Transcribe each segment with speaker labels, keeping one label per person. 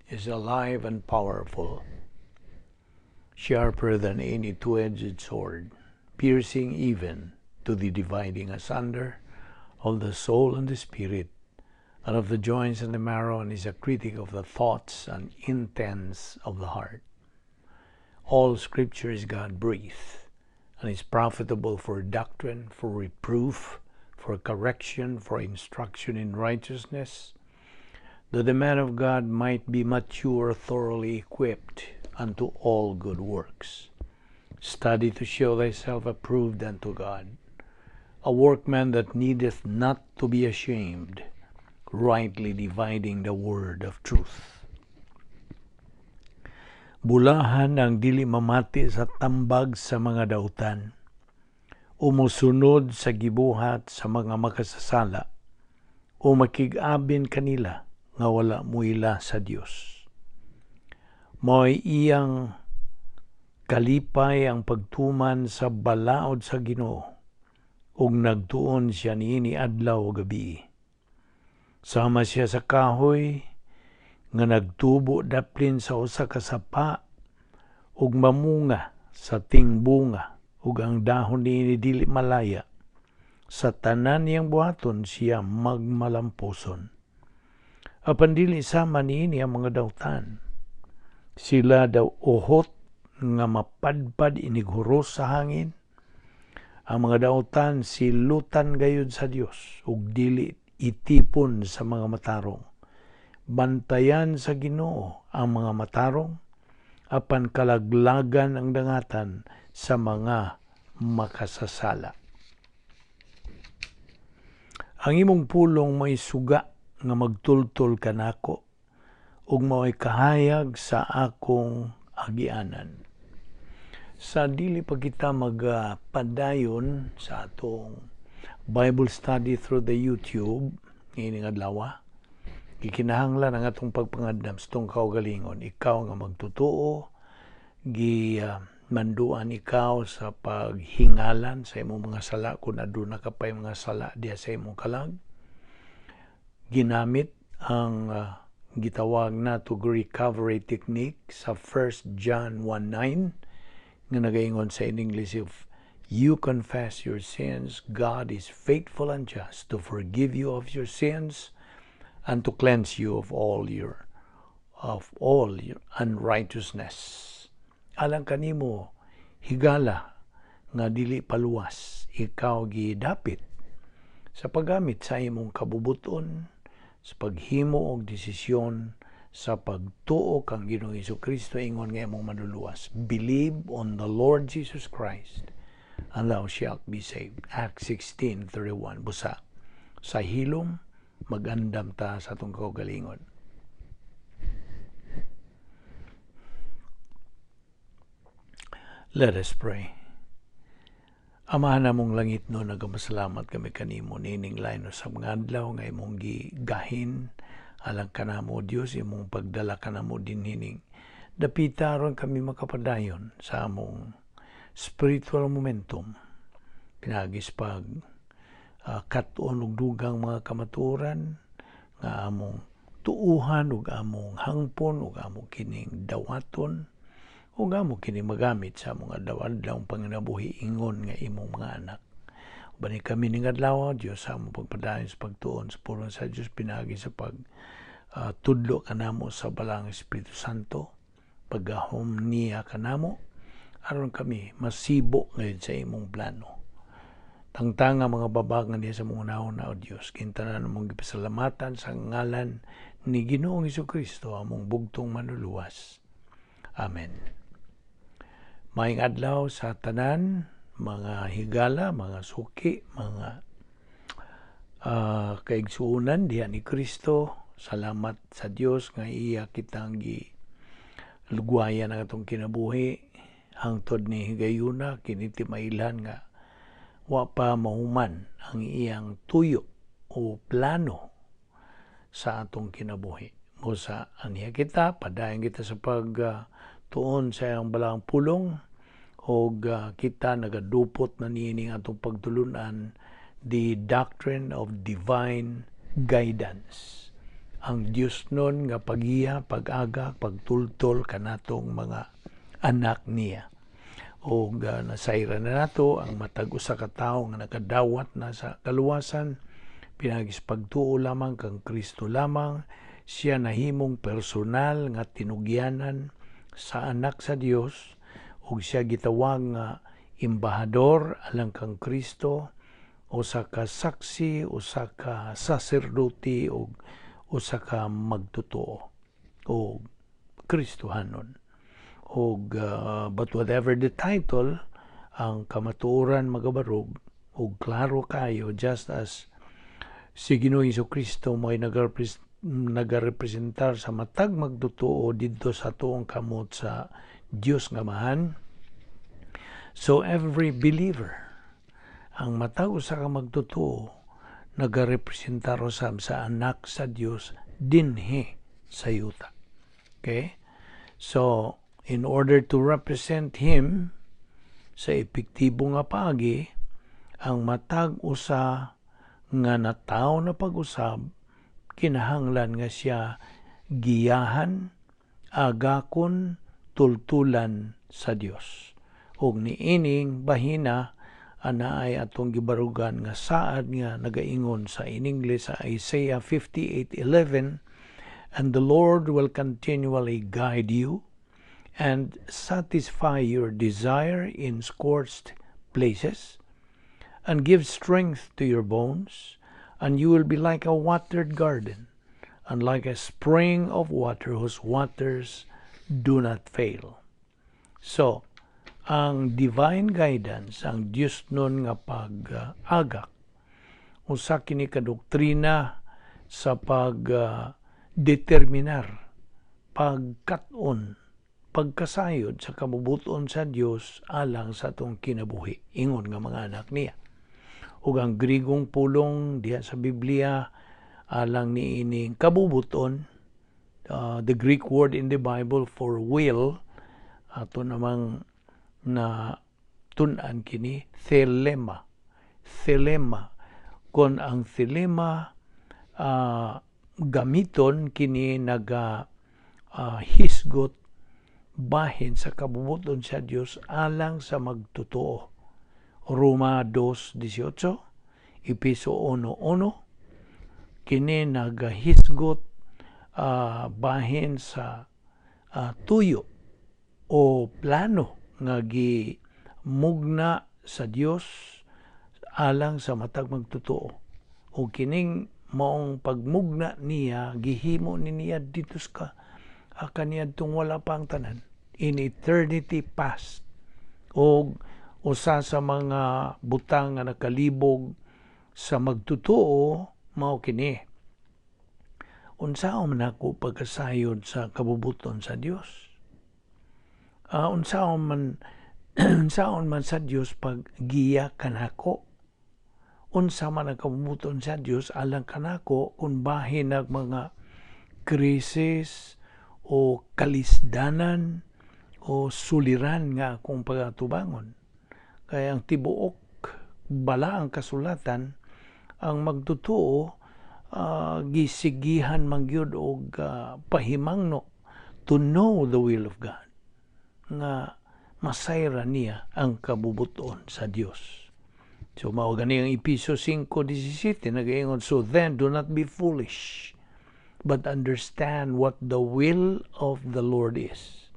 Speaker 1: is alive and powerful, sharper than any two-edged sword, piercing even to the dividing asunder of the soul and the spirit, and of the joints and the marrow, and is a critic of the thoughts and intents of the heart. All Scripture is God-breathed, and is profitable for doctrine, for reproof, for correction, for instruction in righteousness, that the man of God might be mature, thoroughly equipped unto all good works. Study to show thyself approved unto God, a workman that needeth not to be ashamed, rightly dividing the word of truth. Bulahan ang dili mamati sa tambag sa mga dautan, o mosunod sa gibuhat sa mga makasasala, o makig-abin kanila nga wala muila sa Dios. Mao'y iyang kalipay ang pagtuman sa balaod sa Ginoo, ug nagtuon siya niini adlaw ug gabi. Sama siya sa kahoy nga nagtubo daplin sa usa ka sapa ug mamunga sa tingbunga, ug ang dahon niini dili malaya. Sa tanan niyang buhaton siya magmalampuson. Apan dili sama niini ang mga dautan. Sila daw uhot nga mapadpad inig huros sa hangin. Ang mga dautan silutan gayud sa Dios ug dili itipon sa mga matarong. Bantayan sa Ginoo ang mga matarong, apan kalaglagan ang dangatan sa mga makasasala. Ang imong pulong may suga nga magtultol kanako, ug mao'y kahayag sa akong agianan. Sa dili pa kita magpadayon sa atong Bible study through the YouTube ngayong adlaw, gikinahanglan ang atong pagpangandam sa atong kaugalingon. Ikaw nga magtutuo, gi manduan ikaw sa paghingalan sa imong mga sala kung aduna ka pa'y mga sala diha sa imong kalag. Ginamit ang gitawag nato recovery technique sa 1 John 1:9 nga nagaingon sa in English, "If you confess your sins, God is faithful and just to forgive you of your sins and to cleanse you of all your unrighteousness." Alang kanimo higala nga dili paluwas, ikaw gidapit sa paggamit sa imong kabubuton, sa paghimo og desisyon sa pagtuo kang Ginoong Hesukristo ingon nga imong manluluwas. "Believe on the Lord Jesus Christ and thou shalt be saved." Acts 16:31. Busa sa hilom magandam ta sa atong kaugalingon. Let us pray. Amahan namong langit no, nagamasalamat kami kanimo nining lain sa mga adlaw nga imong gigahin alang kanamo, Dios, imong pagdala kanamo dinhining dapita aron kami makapadayon sa among spiritual momentum pinaagi sa pag kat-on og dugang mga kamatuoran nga among tuuhan ug among hangpon ug among kining dawaton ug amo kini magamit sa among adlaw-adlaw panginabuhi ingon nga imong mga anak. Ubani kami ning adlaw, Dios, sa among pagpadayon sa pagtuon sa pulong sa Dios pinaagi sa pag tudlo kanamo sa Balaang Espiritu Santo, paggahom niya kanamo aron kami masibo ngayon sa imong plano. Tangtanga mga babagan niya sa mga unahon na, O Dios, kintanan mong gipasalamatan sa ngalan ni Ginoong Hesukristo, among bugtong manluluwas. Amen. Maayong adlaw sa tanan, mga higala, mga suki, mga kaigsuonan diha ni Kristo. Salamat sa Dios nga iya kitang gilugwayan ang atong kinabuhi hangtod ni higayuna. Kini timailhan nga wa pa mahuman ang iyang tuyo o plano sa atong kinabuhi. Busa aniya kita, padayon kita sa pag tuon sa iyang balaang pulong, og kita nagadupot na niining atong pagtulunan, the doctrine of divine guidance. Ang Dios nun nga pagiya, pag-aga, pagtultol kanatong mga anak niya. O nasayran na nato ang matag usa ka tawo nga nakadawat na sa kaluwasan pinaagi sa pagtuo lamang kang Kristo lamang, siya nahimong personal nga tinugyanan sa anak sa Dios ug siya gitawag nga embahador alang kang Kristo, usa ka saksi, usa ka saserdote ug usa ka magtotoo o Kristohanon. Og but whatever the title, ang kamatuoran, magabarog, ug klaro kayo, just as si Ginoong Kristo mo'y nagarepresentar sa matag magtotoo didto sa tuong kamot sa Dios nga Amahan. So every believer, ang matag usa ka magtotoo, nagarepresentar usab sa anak sa Dios dinhi sa yuta. Okay? So, in order to represent him sa epektibo nga paagi, ang matag usa nga natawo na pag-usab kinahanglan nga siya giyahan, agakon, tultulan sa Dios. Ug niining bahina, ana ay atong gibarugan nga saad nga nagaingon sa in English sa Isaiah 58:11, "And the Lord will continually guide you and satisfy your desire in scorched places and give strength to your bones, and you will be like a watered garden and like a spring of water whose waters do not fail." So, ang divine guidance, ang Dios nun nga pag-agak, usa kini ka doktrina sa pag determinar, pagkat-on, pagkasayod sa kabubuton sa Dios alang sa atong kinabuhi ingon nga mga anak niya. Ug ang Grigong pulong diha sa Biblia alang niining kabubuton, the Greek word in the Bible for will, ato namang na tun-an kini, thelema. Thelema. Kon ang thelema gamiton kini, naga hisgot bahin sa kabubuton sa Dios alang sa magtotoo. Roma 2:18, Epeso 1:1, kini nagahisgot bahin sa tuyo o plano nga gimugna sa Dios alang sa matag magtotoo. O kining maong pagmugna niya, gihimo ni niya dito sa kaniadtong wala pa ang tanan, in eternity past. O usa sa mga butang nga nakalibog sa magtotoo mao kini: unsaon man ako pagkasayod sa kabubuton sa Dios? Unsaon man sa Dios paggiya kanako? Unsa man ang kabubuton sa Dios alang kanako kung bahin nag mga krisis o kalisdanan o suliran nga akong pagatubangon? Kaya ang tibuok bala ang kasulatan, ang magtotoo gisigihan man gyud og pahimangno to know the will of God nga masayra niya ang kabubuton sa Dios. So mao gani ang Epeso 5:17 nagaingon, "So then do not be foolish, but understand what the will of the Lord is."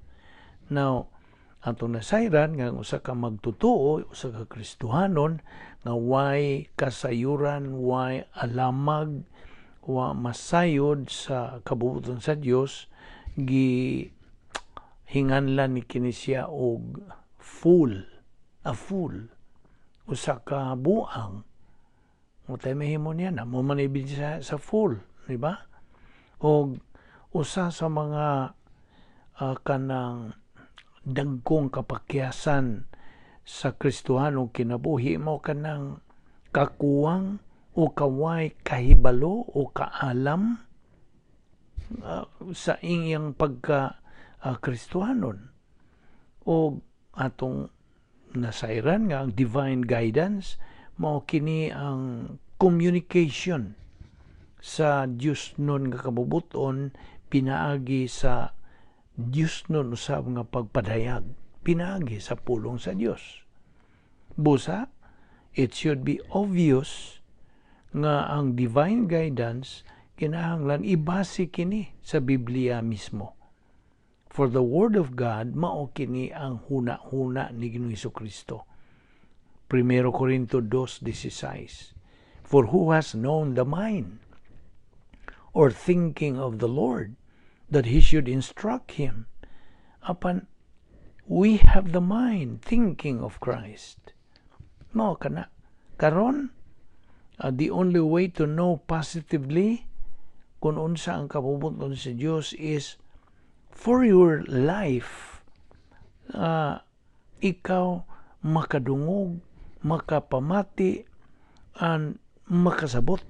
Speaker 1: Now, atong nasayran nga ang usa ka magtotoo, usa ka Kristohanon nga way kasayuran, way alamag, wa masayod sa kabubuton sa Dios, gi hinganlan ni kini siya og fool, a fool, usa ka buang. Mo tay mahimo niya na mo man ibig sa fool, di ba? Og usa sa mga kanang dagkong kapakyasan sa Kristohanong kinabuhi mo kanang kakuwang o kaway kahibalo o kaalam sa iyang pagka Kristohanon. O atong nasayran nga ang divine guidance mao kini ang communication sa Dios nun nga kabubuton pinaagi sa Dios nun usab nga pagpadayag pinaagi sa pulong sa Dios. Busa, it should be obvious nga ang divine guidance kinahanglan ibase kini sa Biblia mismo. For the Word of God, mao kini ang huna-huna ni Ginoong Kristo. 1 Corinto 2:16. "For who has known the mind or thinking of the Lord that he should instruct him?" Apan we have the mind thinking of Christ. Mao kana. Karon, the only way to know positively kung unsa ang kabubuton sa Dios is for your life, ikaw makadungog, makapamati, and makasabot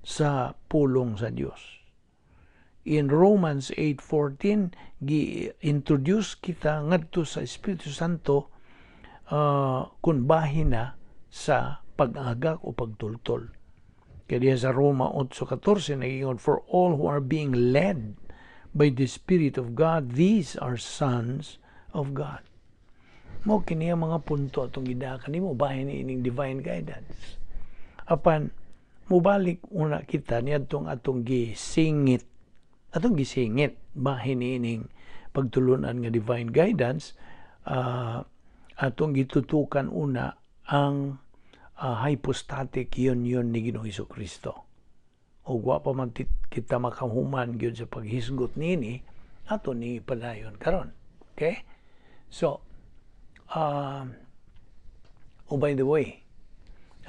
Speaker 1: sa pulong sa Dios. In Romans 8:14, gi-introduce kita ngadto sa Espiritu Santo kung bahin na sa pag-agak o pagtultol. Kaya diya sa Roma 8:14 nagingon, "For all who are being led by the Spirit of God, these are sons of God." Mao kini ang mga punto atong gidakan nimo bahin ni ining divine guidance. Apan mubalik una kita niadtong atong gisingit bahin niining pagtulunan nga divine guidance, atong gitutukan una ang hypostatic union ni Ginoong Kristo. Ug wa pa man kita makahuman gyud sa paghisgot niini, ato ni padayon karon. Okay? So, oh, by the way,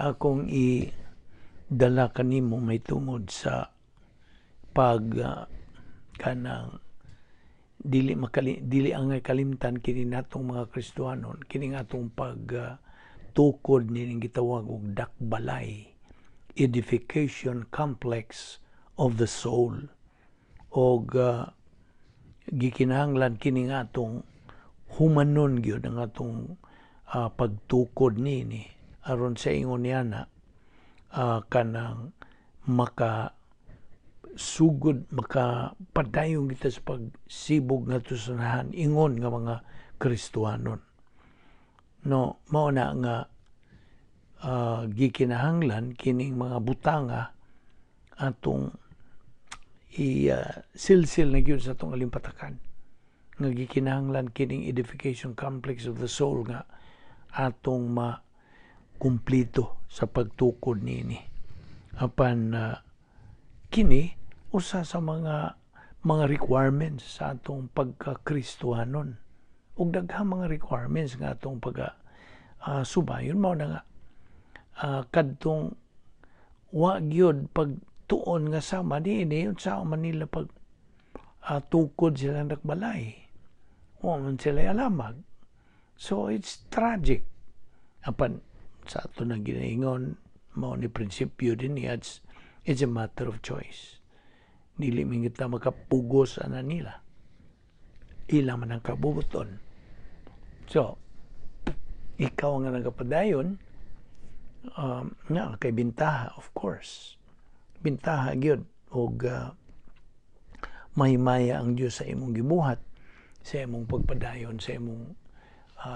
Speaker 1: akong i-dala kanimo may tungod sa pag kanang dili angay kalimtan kini natong mga Kristohanon, kining atong pag tukod nining gitawag og dakbalay, edification complex of the soul, og gikinahanglan kini nga atong humanon gyud ang atong pagtukod niini aron sa ingon niya na kanang maka sugod, makapadayon kita sa pagsibog ngadto sa unahan ingon nga mga Kristohanon, no? Mao na nga gikinahanglan kining mga butanga atong i silsil na gyud sa atong alimpatakan nga gikinahanglan kining edification complex of the soul nga atong ma kumplito sa pagtukod niini. Apan kini usa sa mga requirements sa atong pagka-Kristohanon ug daghang mga requirements nga atong pagka subayon. Mao na nga kadtong wa gyud pagtuon nga sama niini, unsa man nila pag tukod sila dakbalay, wa man sila alamag. So it's tragic. Apan sa ato nang ginaingon, mao ni prinsipyo din niya, it's a matter of choice. Dili man kita makapugos ana nila, ila man ang kabubuton. So ikaw nga nagapadayon nga kay bintaha, of course bintaha gyud, og mahimaya ang Dios sa imong gibuhat, sa imong pagpadayon, sa imong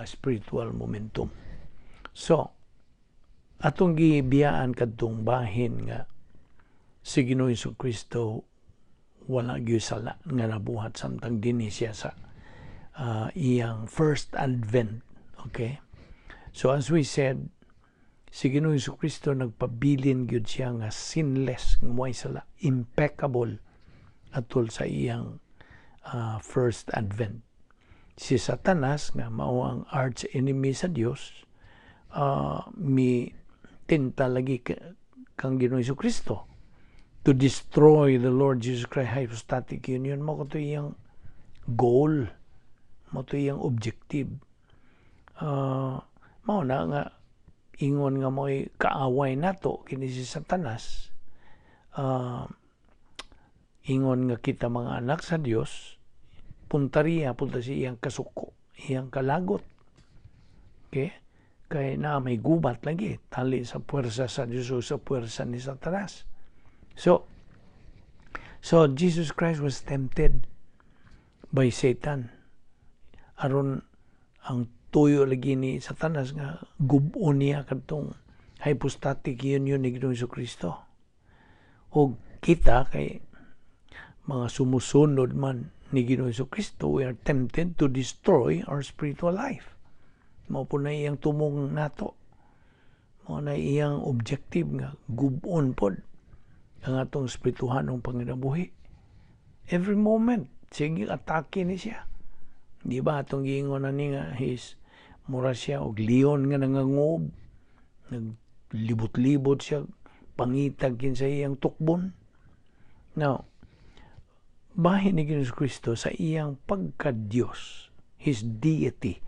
Speaker 1: spiritual momentum. So atong gibiyaan kadtong bahin nga si Ginoong Kristo wala gyud sala nga nabuhat samtang dinhi siya sa iyang first advent. Okay? So as we said, si Ginoong Kristo nagpabilin gyud siya nga sinless, nga way sala, impeccable atol sa iyang first advent. Si Satanas nga mao ang arch enemy sa Dios, mi tinta lagi kang Ginoong Kristo to destroy the Lord Jesus Christ hypostatic union. Mao to iyang goal, mao to iyang objective. Mao na nga ingon nga mo'y kaaway nato kini si Satanas. Ingon nga kita mga anak sa Dios, puntariya punta si iyang kasuko, iyang kalagot. Okay? Kay na may gubat lagi tali sa puwersa sa Dios o sa puwersa ni Satanas. So, So Jesus Christ was tempted by Satan. Aron ang tuyo lagi ni Satanas nga gub-on niya kadtong hypostatic union ni Ginoong Kristo. O kita kay mga sumusunod man ni Ginoong Kristo, we are tempted to destroy our spiritual life. Mao po na iyang tumong nato. Mao na iyang objective nga gub-on pod ang atong espirituhanong panginabuhi. Every moment, sige atake ni siya. Di ba atong giingon na ni nga his mura siya og leon nga nangangob, naglibot-libot siya pangitag kinsa iyang tukbon. Now, bahin ni Ginoong Kristo sa iyang pagka-Diyos, His deity,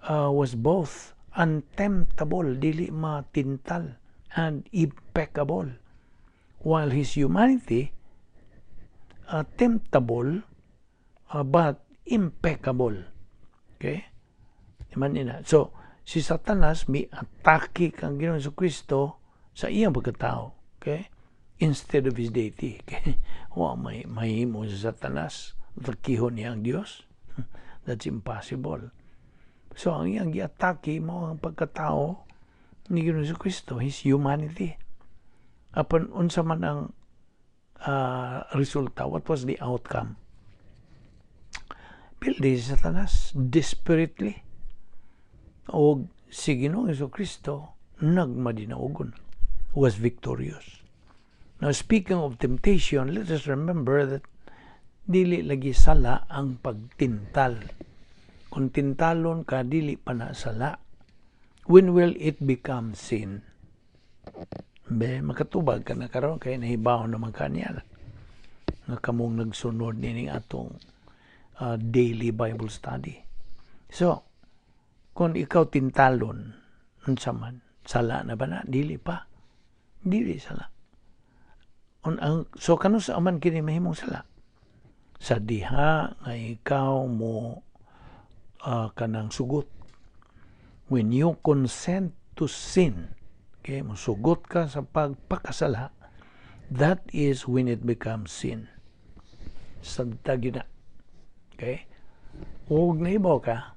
Speaker 1: was both untemptable, dili matintal, and impeccable. While His humanity, temptable, but impeccable. Okay? Man ina. So, si Satanas mi atake kang Ginoong Kristo sa iyang pagkatao. Okay? Instead of His deity. Okay? Wa may mahimo sa Satanas. Atakihon niya ang Dios. That's impossible. So, ang iyang giatake mao ang pagkatao ni Ginoong Kristo, His humanity. Apan unsa man ang resulta, what was the outcome? Pildi si Satanas desperately. O si Ginoong Kristo nagmadinaugon, was victorious. Now, speaking of temptation, let us remember that dili lagi sala ang pagtintal. Kung tintalon ka, dili pa na sala. When will it become sin? Be, makatubag ka na karon kay nahibaw naman kaniya nga kamong nagsunod nining atong daily Bible study. So, kung ikaw tintalon, unsa man, sala na ba na? Dili pa. Dili sala. So, kanus-a man kini mahimong sala? Sa diha nga ikaw mo kanang sugot. When you consent to sin, okay, musugot ka sa pagpakasala, that is when it becomes sin. Sabta na. Okay? Ug nahibaw ka,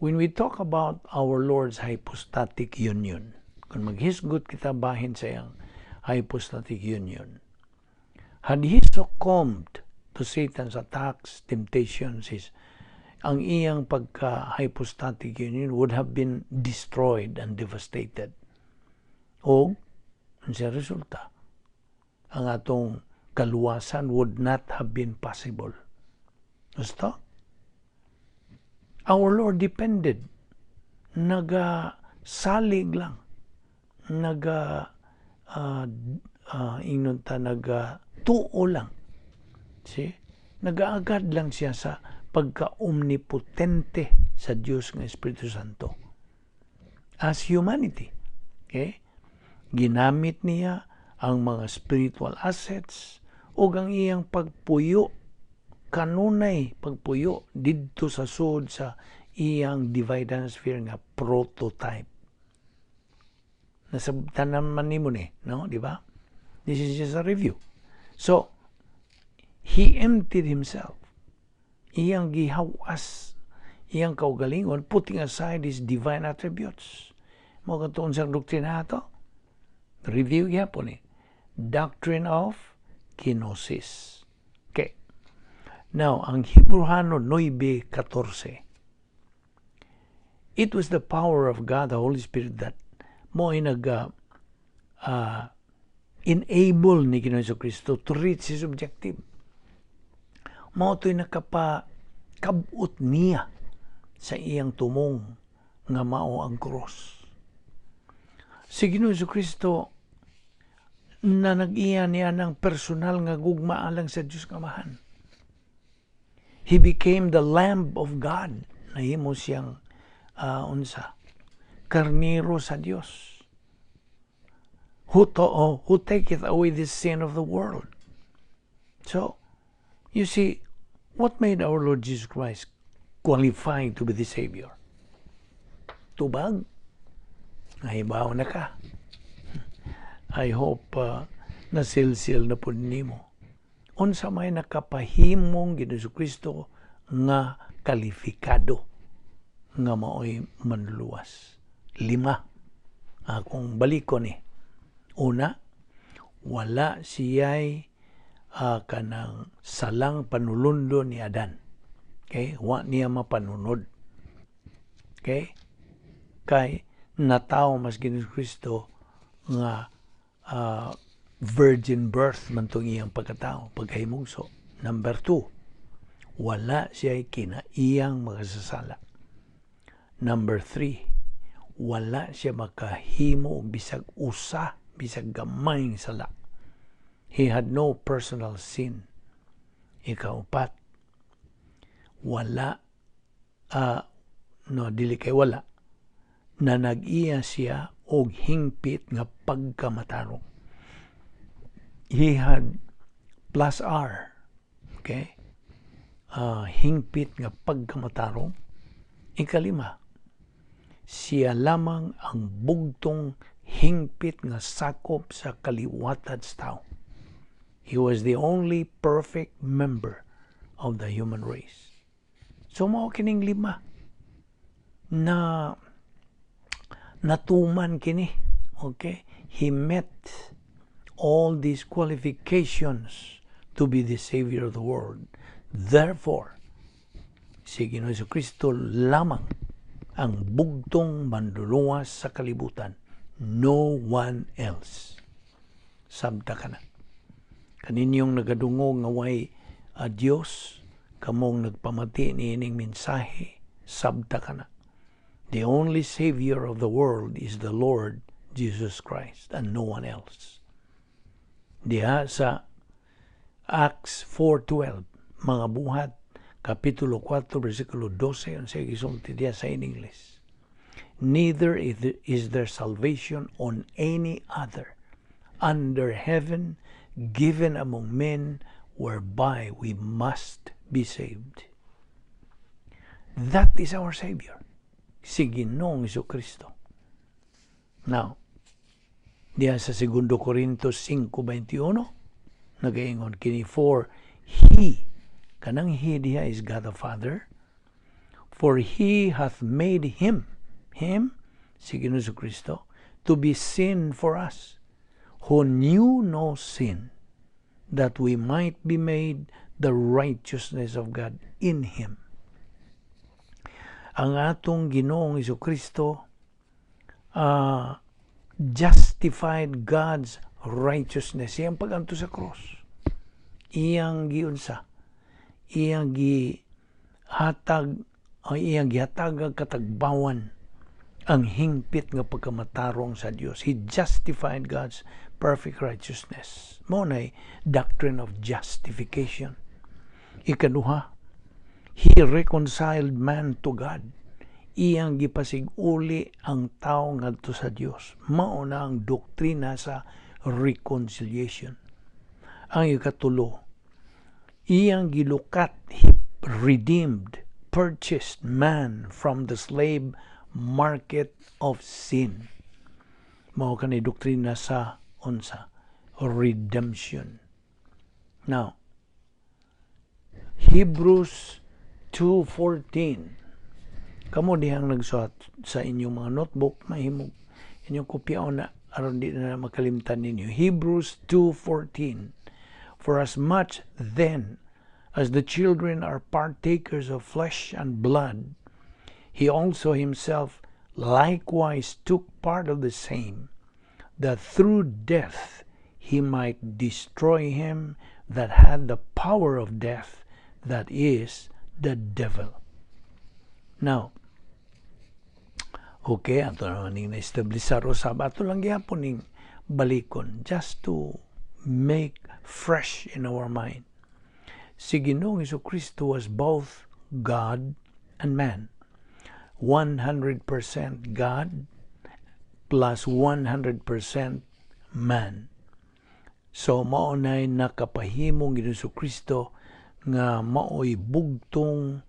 Speaker 1: when we talk about our Lord's hypostatic union, kung maghisgot kita bahin sa iyang hypostatic union, had He succumbed to Satan's attacks, temptations, ang iyang pagka-hypostatic union would have been destroyed and devastated. O, ang resulta, ang atong kaluwasan would not have been possible. Gusto? Our Lord depended. Naga salig lang. Naga ingnon ta, naga tuo lang. See? Nagaagad lang siya sa pagka-omnipotente sa Diyos nga Espiritu Santo. As humanity. Okay? Ginamit niya ang mga spiritual assets o ang iyang pagpuyo, kanunay pagpuyo didto sa sud sa iyang divine sphere nga prototype. Nasabtan naman nimo ni, no? Di ba? This is just a review. So, He emptied Himself. Iyang gihawas iyang kaugalingon, putting aside His divine attributes. Mao katuon sa doktrina ato. Review gyapon ni. Doctrine of kenosis. Okay. Now, ang Hebreano 9:14. It was the power of God, the Holy Spirit, that mo nag enable ni Ginoong Kristo to reach His objective. Mao to'y nakapa kabut niya sa iyang tumong nga mao ang cross. Si Ginoong Kristo na nag-iya niya ng personal nga gugma alang sa Diyos nga Amahan. He became the Lamb of God. Nahimo siyang unsa, karniro sa Dios. Oh, who taketh away the sin of the world. So, you see, what made our Lord Jesus Christ qualified to be the Savior? Tubag? Nahibaw na ka. I hope Nasilsil na pud nimo. Unsa may nakapahimong Ginoong Kristo nga kalifikado nga maoy manluluwas? Lima. Akong balikon ni. Una, wala siya'y kanang salang panulundo ni Adan. Okay? Wa niya mapanunod. Okay? Kay natawo mas Ginoong Kristo nga virgin birth man tong iyang pagkatao, pagkahimugso. Number 2, wala siya kinaiyang makasasala. Number 3, wala siya makahimo og bisag usa, bisag gamayng sala. He had no personal sin. Ikaupat, wala, no, dili kay wala, na nag-iya siya og hingpit nga pagkamatarong. He had plus R, okay? Hingpit nga pagkamatarong. Ikalima, siya lamang ang bugtong hingpit nga sakop sa kaliwatan sa tao. He was the only perfect member of the human race. So mao kining lima na natuman kini. Okay? He met all these qualifications to be the Savior of the world. Therefore, si Ginoong Kristo lamang ang bugtong manluluwas sa kalibutan. No one else. Sabta ka na. Kaninyong nagadungog nga way a Dios, kamong nagpamati ni ining mensahe, sabta ka na. The only Savior of the world is the Lord Jesus Christ and no one else. Diha sa Acts 4:12, Mga Buhat, Kapitulo 4, versikulo 12, unsay gisulti diha sa in English? "Neither is there salvation on any other under heaven given among men whereby we must be saved." That is our Savior, si Ginoong Kristo. Now, diya sa 2 Corintios 5:21, nagaingon kini, "For He," kanang He diha is God the Father, "for He hath made Him," Him, si Ginoong Kristo, "to be sin for us, who knew no sin, that we might be made the righteousness of God in Him." Ang atong Ginoong Kristo justified God's righteousness. Iyang paganto sa cross. Iyang giunsa. Iyang gihatag, ay iyang gihatag ang katagbawan ang hingpit nga pagkamatarong sa Dios. He justified God's perfect righteousness. Mao nay doctrine of justification. Ikaduha, He reconciled man to God. Iyang gipasiguli ang tao ngadto sa Dios. Mao na ang doktrina sa reconciliation. Ang ikatulo, iyang gilukat, He redeemed, purchased man from the slave market of sin. Mao kani doktrina sa unsa? Redemption. Now, Hebrews 2:14. Kamo dihang nagsuwat sa inyong mga notebook, mahimong inyong kopyaon na aron di na makalimtan ninyo. Hebrews 2:14. "For as much then as the children are partakers of flesh and blood, He also Himself likewise took part of the same, that through death He might destroy him that had the power of death, that is, the devil." Now, okay, ato naman ning na-establish sa usab. Ato lang gyapon ning balikon just to make fresh in our mind. Si Ginoong Kristo was both God and man. 100% God plus 100% man. So mao nay nakapahimong Ginoong Kristo nga maoy bugtong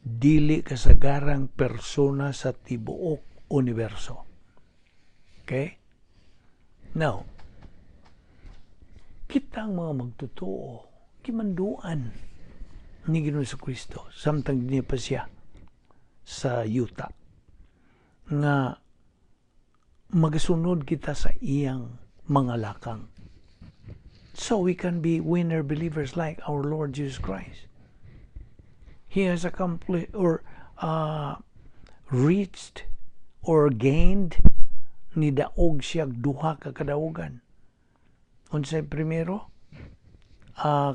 Speaker 1: dili kasagarang persona sa tibuok universo. Okay? Now, Kitang mga magtotoo, gimanduan ni Ginoong Kristo samtang dinhi pa siya sa yuta nga magasunod kita sa iyang mga lakang. So we can be winner believers like our Lord Jesus Christ. He has accomplished or reached or gained, nidaog siya duha ka kadaugan. Unsay primero?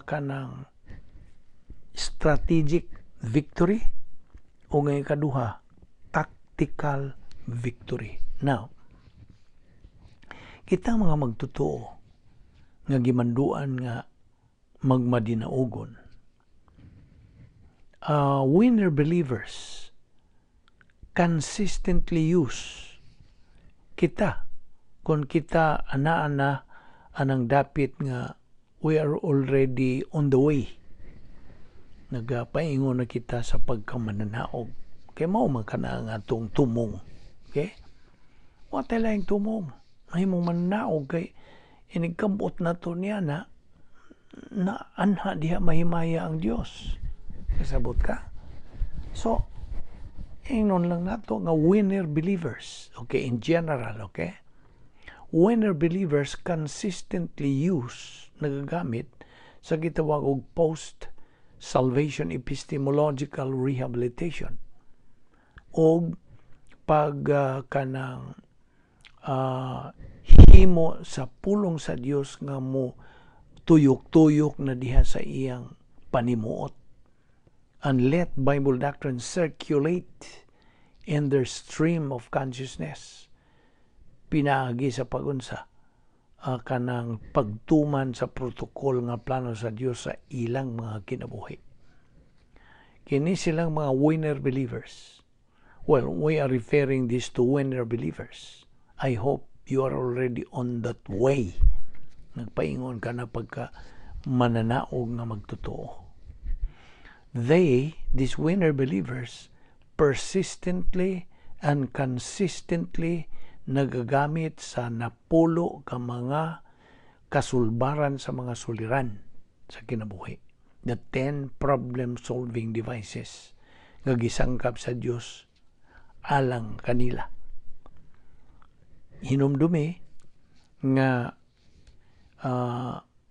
Speaker 1: Kanang strategic victory o ngay kaduha, tactical victory. Now, kita mga magtotoo nga gimanduan nga magmadinaugon. Winner believers consistently use kita kung kita ana-ana anang dapit nga we are already on the way, nagapaingon na kita sa pagkamananaog kay mao man kana ang atong tumong, okay? Wa tay laing tumong mahimong mananaog kay inigkabot na to niya na na anha diha mahimaya ang Dios. Kasabot ka? So ingnon lang nato nga winner believers, okay, in general, okay, winner believers consistently use, nagagamit sa gitawag og post salvation epistemological rehabilitation og pag kanang himo sa pulong sa Dios nga mo tuyok-tuyok na diha sa iyang panimuot and let Bible doctrine circulate in their stream of consciousness pinaagi sa pagunsa kanang pagtuman sa protocol nga plano sa Dios sa ilang mga kinabuhi. Kini silang mga winner believers. Well, we are referring this to winner believers. I hope you are already on that way. Nagpaingon ka na pagka mananaog nga magtotoo. They, these winner believers, persistently and consistently nagagamit sa napulo ka mga kasulbaran sa mga suliran sa kinabuhi. The 10 problem-solving devices nga gisangkap sa Dios alang kanila. Hinumdumi nga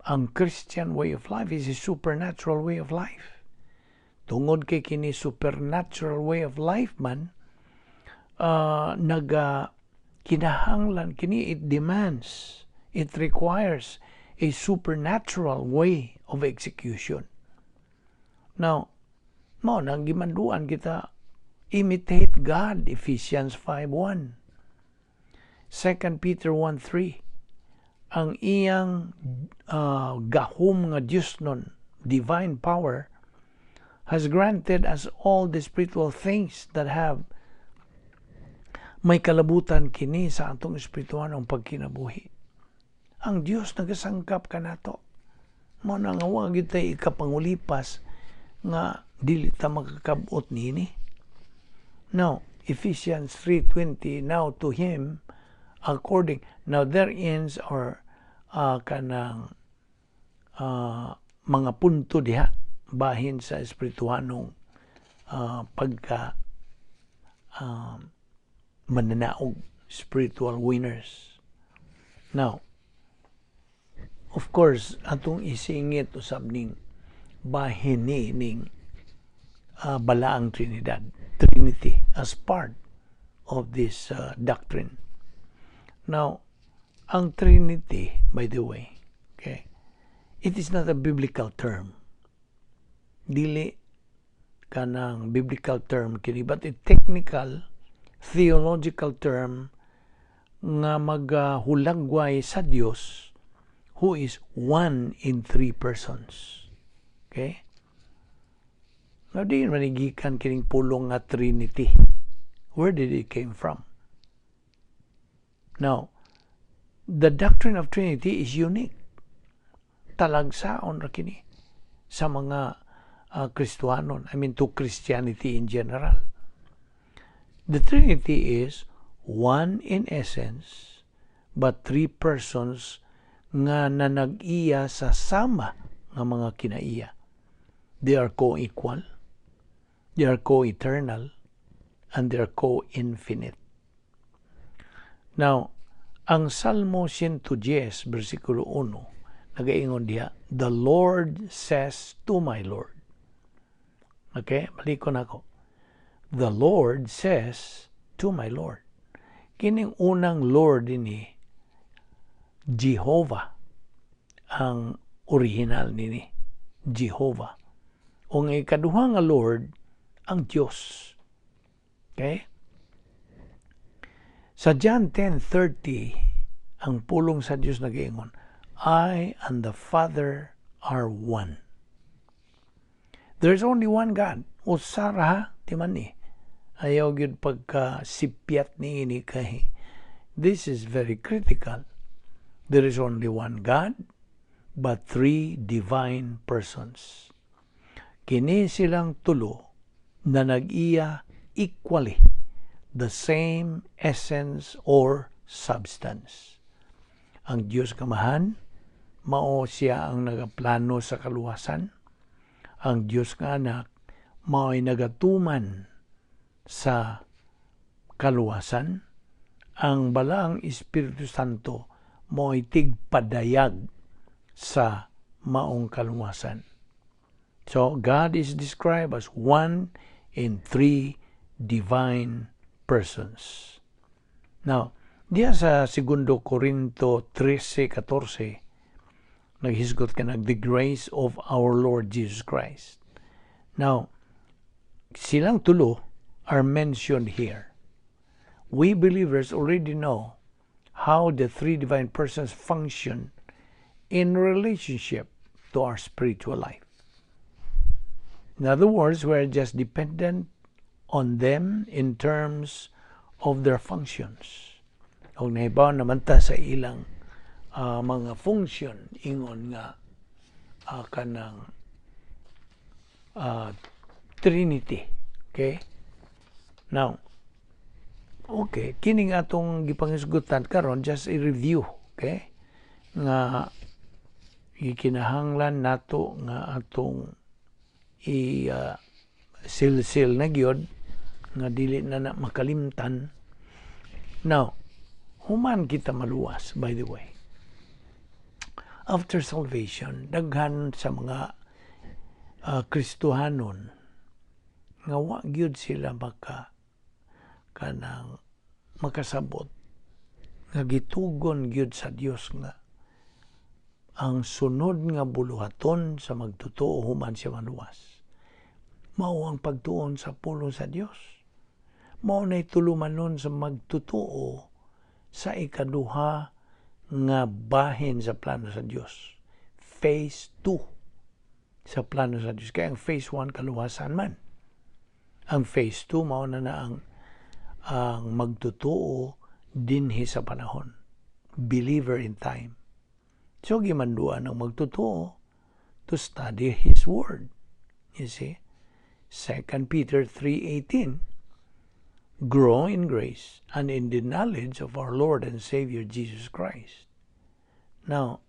Speaker 1: ang Christian way of life is a supernatural way of life. Tungod kay kini supernatural way of life man, naga kinahanglan kini, it demands, it requires a supernatural way of execution. Now, mao nang gimanduan kita, imitate God, Ephesians 5:1. 2 Peter 1:3, ang iyang gahom nga Dios nun, divine power, has granted us all the spiritual things that have may kalabutan kini sa atong espirituhanong pagkinabuhi. Ang Dios nagasangkap kanato. Mao na nga wa gyud tay ikapangulipas nga dili ta makakabot niini. Now, Ephesians 3:20, now to him according, now there ends our kanang mga punto diha bahin sa espirituhanong pagka mananaog, spiritual winners. Now, of course, atong isingit usab ning bahin ni ning Balaang Trinidad, Trinity as part of this doctrine. Now, ang Trinity, by the way, okay, it is not a biblical term. Dili kanang biblical term kini, but a technical theological term nga maghulagway sa Dios who is one in three persons. Okay? Now, di man gikan kining pulong nga Trinity. Where did it came from? Now, the doctrine of Trinity is unique. Talagsaon ra kini sa mga Kristohanon. I mean, to Christianity in general. The Trinity is one in essence, but three persons nga nanag-iya sa sama nga mga kinaiya. They are co-equal, they are co-eternal, and they are co-infinite. Now, ang Salmo 110, versikulo 1, nagaingon diha, "The Lord says to my Lord." Okay, balikon nako. "The Lord says to my Lord." Kining unang Lord ini, Jehovah ang original nini. Jehovah. O ang ikaduha nga Lord, ang Diyos. Okay? Sa John 10:30, ang pulong sa Diyos nagaingon, "I and the Father are one." There's only one God. Usa ra ti man ni. Ayaw gyud pagka sipyat ni ini kay this is very critical. There is only one God, but three divine persons. Kini silang tulo na nag-iya equally the same essence or substance. Ang Diyos Kamahan, mao siya ang nagaplano sa kaluwasan. Ang Diyos nga Anak, mao'y nagatuman sa kaluwasan. Ang Balaang Espiritu Santo, mao'y tigpadayag sa maong kaluwasan. So, God is described as one in three divine persons. Now, diya sa Segundo Corinto 13:14, naghisgot ka nag the grace of our Lord Jesus Christ. Now, silang tulo are mentioned here. We believers already know how the three divine persons function in relationship to our spiritual life. In other words, we're just dependent on them in terms of their functions. O nahibaw naman ta sa ilang mga function ingon nga kanang Trinity. Okay? Now, okay, kining atong gipanghisgutan karon, just a review, okay? Nga gikinahanglan nato nga atong i silsil na gyud nga dili na na makalimtan. Now, human kita maluwas, by the way. After salvation, daghan sa mga Kristohanon nga wa gyud sila maka kanang makasabot nga gitugon gyud sa Dios nga ang sunod nga buluhaton sa magtotoo human siya maluwas mao ang pagtuon sa pulong sa Dios. Mao nay tulumanon sa magtotoo sa ikaduha nga bahin sa plano sa Dios. Phase 2 sa plano sa Dios. Kaya ang phase 1, kaluwasan man. Ang phase 2, mao na na ang magtotoo dinhi sa panahon. Believer in time. So gimanduan ang magtotoo to study His Word. You see? 2 Peter 3:18, "Grow in grace and in the knowledge of our Lord and Savior Jesus Christ." Now,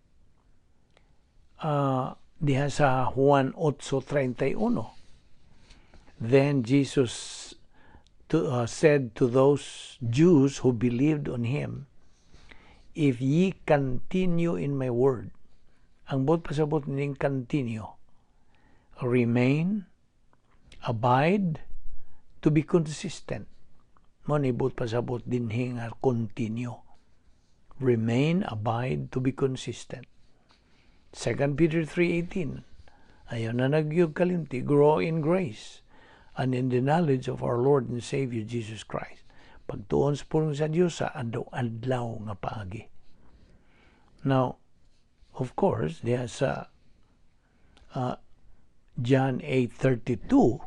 Speaker 1: diha sa Juan 8:31, then Jesus said to those Jews who believed on him, "If ye continue in my word," ang buot pasabot ning continue, remain, abide, to be consistent. Mao ni buot pasabot dinhi nga continue. Remain, abide, to be consistent. 2 Peter 3:18, ayaw na nagyug kalimti, "Grow in grace and in the knowledge of our Lord and Savior Jesus Christ." Pagtuon sa pulong sa Dios sa adlaw-adlaw nga paagi. Now, of course, diha sa John 8:32,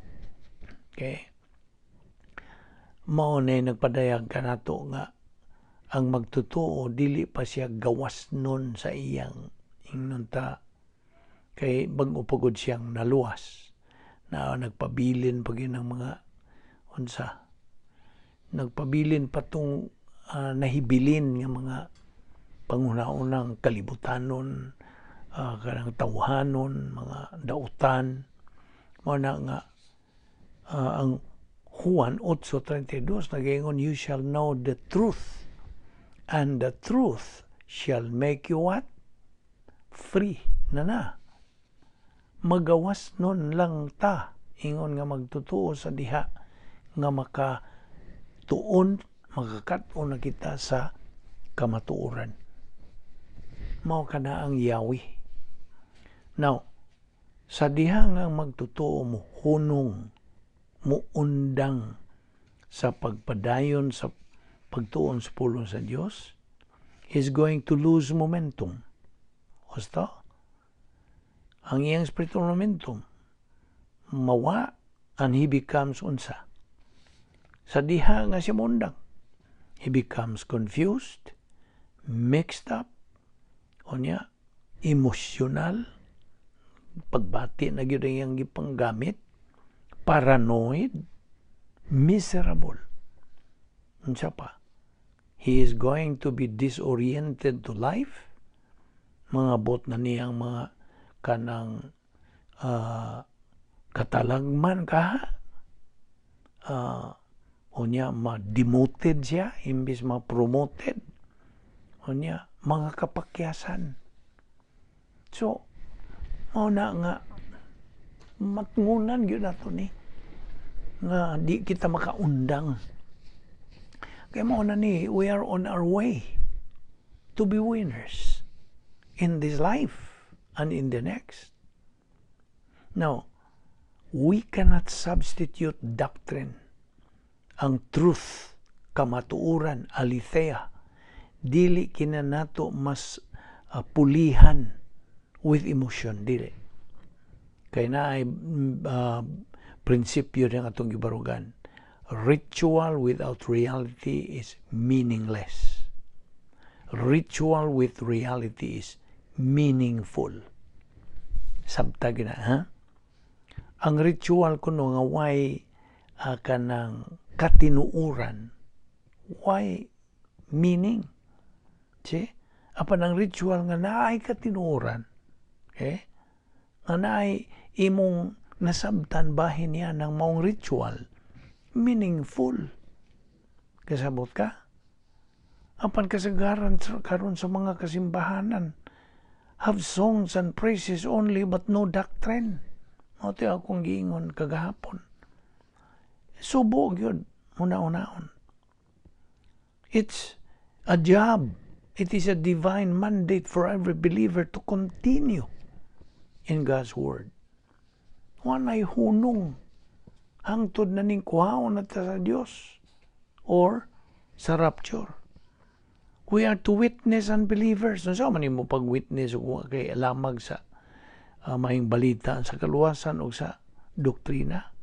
Speaker 1: okay, mao na nagpadayag kanato nga ang magtotoo dili pa siya gawas nun sa iyang ingnon ta kay bag-o pagod siyang naluwas na nagpabilin pa gyud ng mga unsa, nagpabilin pa tong nahibilin nga mga Panghuna-unang kalibutanon, kanang tawhanon, mga dautan. Mao na nga ang Juan 8:32 nagaingon, "You shall know the truth, and the truth shall make you" what? Free na na. Magawas nun lang ta ingon nga magtutuo sa diha nga makatuon, makakat-on na kita sa kamatuoran. Mao kana ang Yahweh. Now, sa diha nga magtutuo mo hunong, muundang sa pagpadayon sa pagtuon sa pulong sa Dios, is going to lose momentum. Husto? Ang iyang spiritual momentum mawa and he becomes unsa? Sa diha nga siya muundang, he becomes confused, mixed up, unya, emotional, pagbati na gyud ang iyang gipanggamit, paranoid, miserable. Unsa pa? He is going to be disoriented to life. Mga bot na niyang mga kanang katalagman ka, unya ma-demoted siya imbis ma-promoted, unya mga kapakyasan. So mao na nga matngunan gyud nato ni nga di kita makaundang kay mao na ni we are on our way to be winners in this life and in the next. Now, we cannot substitute doctrine. Ang truth, kamatuoran, aletheia, dili kina nato mas pulihan with emotion, dili. Kay naay prinsipyo ng atong gibarugan. Ritual without reality is meaningless. Ritual with reality is meaningful. Sabta na, ha? Ang ritual kuno nga way kanang katinuuran, why meaning? See? Apan ang ritual nga naay katinuuran, okay? Nga naay imong nasabtan bahin niya ng maong ritual, meaningful. Kasabot ka? Apan kasagaran karon sa mga kasimbahanan have songs and praises only but no doctrine. Mao ti akong giingon kagahapon. Subo gyud una-unaon. It's a job. It is a divine mandate for every believer to continue in God's Word. Walay hunong hangtod na ning kuhaon na ta sa Dios or sa rapture. We are to witness unbelievers. Unsa man nimo pag-witness ug kay lamag sa maayong balita sa kaluwasan o sa doktrina?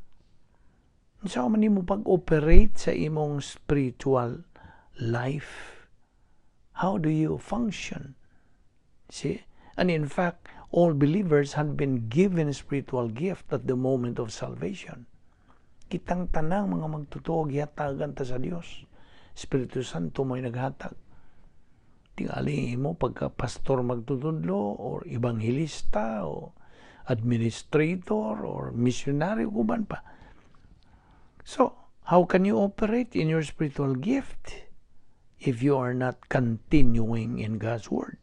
Speaker 1: Unsa man nimo pag-operate sa imong spiritual life? How do you function? See? And in fact, all believers had been given spiritual gift at the moment of salvation. Kitang tanang mga magtotoo gihatagan ta sa Dios. Espiritu Santo mo'y naghatag. Tingali mo pagka pastor magtutudlo or ebanghelista o administrator or missionary, uban pa. So, how can you operate in your spiritual gift if you are not continuing in God's Word?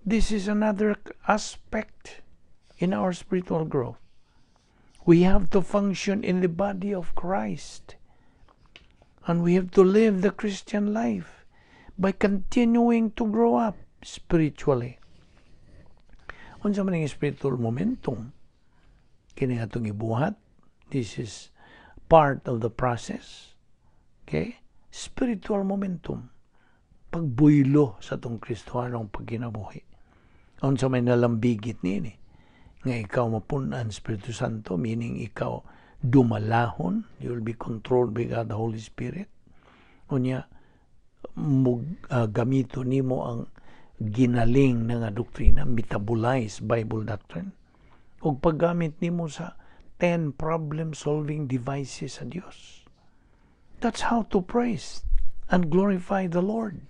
Speaker 1: This is another aspect in our spiritual growth. We have to function in the body of Christ. And we have to live the Christian life by continuing to grow up spiritually. Unsa man ang spiritual momentum? Kini atong ibuhat. This is part of the process. Okay? Spiritual momentum. Pagbuylo sa atong Kristohanong pagkinabuhi. Unsa may nalambigit niini? Nga ikaw mapunan Espiritu Santo, meaning ikaw dumalahon, you will be controlled by God the Holy Spirit. Unya, mug, gamito nimo ang ginaling na nga doktrina, metabolized Bible doctrine, ug paggamit nimo sa 10 problem-solving devices sa Dios. That's how to praise and glorify the Lord.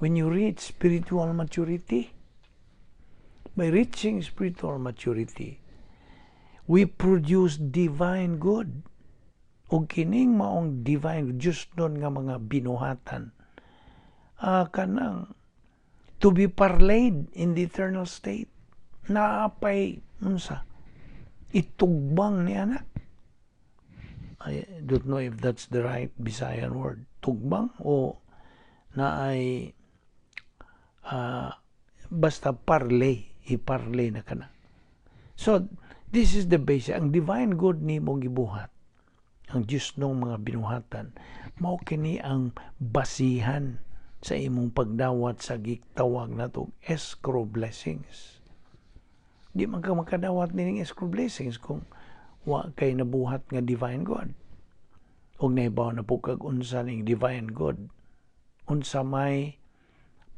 Speaker 1: When you reach spiritual maturity, by reaching spiritual maturity, we produce divine good. Ug kining maong divine Diyosnon nga mga binuhatan, kanang to be parlayed in the eternal state. Naapay unsa itugbang ni ana. I don't know if that's the right Bisayan word. Tugbang o naay basta parlay, i-parlay na kana. So, this is the basic. Ang divine good nimo gibuhat, ang Diyosnong mga binuhatan, mao kini ang basihan sa imong pagdawat sa gitawag nato escrow blessings. Di man ka makadawat nining escrow blessings kung wa kay nabuhat nga divine good. Ug nahibaw na po kag unsa ning divine good. Unsa may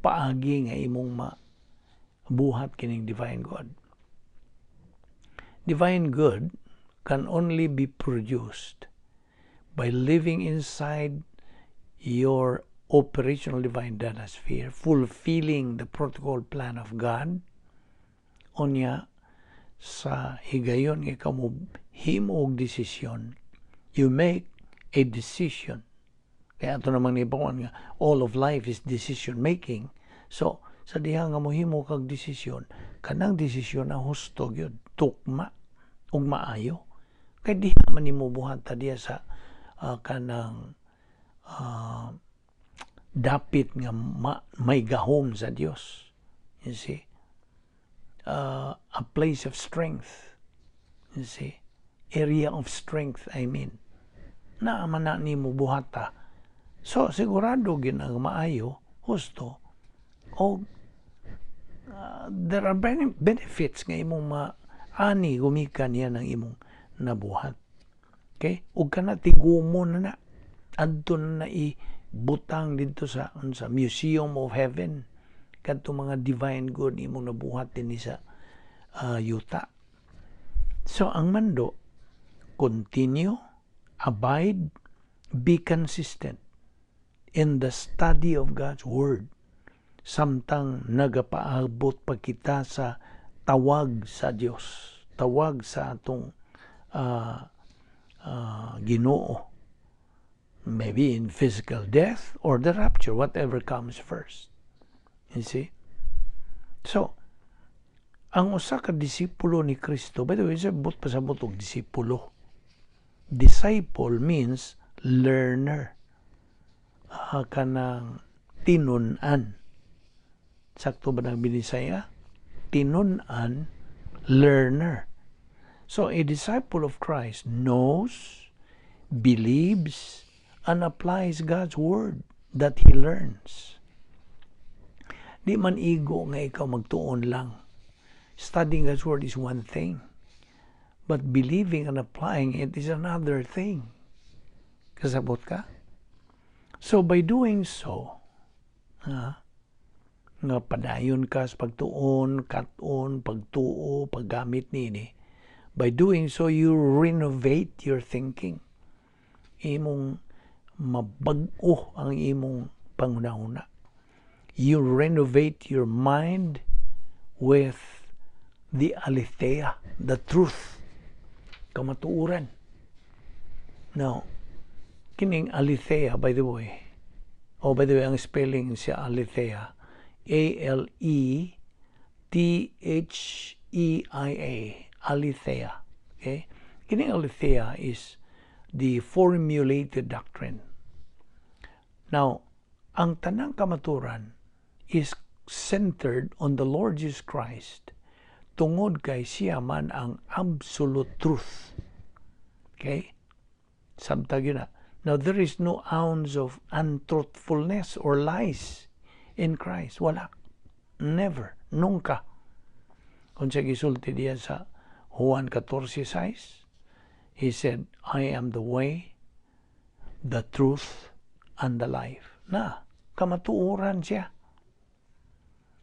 Speaker 1: paagi nga imong mabuhat kining divine good. Divine good can only be produced by living inside your operational divine data sphere, fulfilling the protocol plan of God. Unya, sa higayon nga ikaw mo himo og desisyon, you make a decision. Kaya ato namang nipakuan nga all of life is decision making. So, sa diha nga mohimo kag desisyon, kanang desisyon na husto gyud, tukma ug maayo. Kay diha man nimo buhat diha sa kanang dapit nga may gahom sa Dios. You see? A place of strength. You see? Area of strength, I mean. Naa man na nimo buhata. So, sigurado gyud ang maayo, husto, o there are benefits nga imong maani gumikan niya ng imong nabuhat. Okay? Ug kana tigumo na na. Adto na ibutang didto sa Museum of Heaven kadto mga divine good imong nabuhat dinhi sa yuta. So ang mando, continue, abide, be consistent in the study of God's Word samtang nagapaabot pa kita sa tawag sa Dios, tawag sa atong Ginoo. Maybe in physical death or the rapture, whatever comes first. You see? So, ang usa ka disipulo ni Kristo, by the way, sa buot pasabot og disipulo. Disciple means learner. Kanang tinun-an. Sakto ba ng Binisaya? Tinun-an, learner. So, a disciple of Christ knows, believes, and applies God's word that he learns. Di man igo nga ikaw magtuon lang. Studying God's word is one thing. But believing and applying it is another thing. Kasabot ka? So by doing so, nga padayon ka sa pagtuon, katon, pagtuo, paggamit niini, by doing so, you renovate your thinking. Imong mabag-o ang imong panghuna-huna. You renovate your mind with the aletheia, the truth, kamatuoran. Now, kining aletheia, by the way, oh, by the way, ang spelling siya aletheia, aletheia, aletheia. Okay? Kining aletheia is the formulated doctrine. Now, ang tanang kamaturan is centered on the Lord Jesus Christ tungod kay siya man ang absolute truth. Okay? Samtang gyud na. Now, there is no ounce of untruthfulness or lies in Christ. Wala. Never. Nunca. Kung siya gisulti diya sa Juan 14:6, he said, "I am the way, the truth, and the life." Na, kamatuoran siya.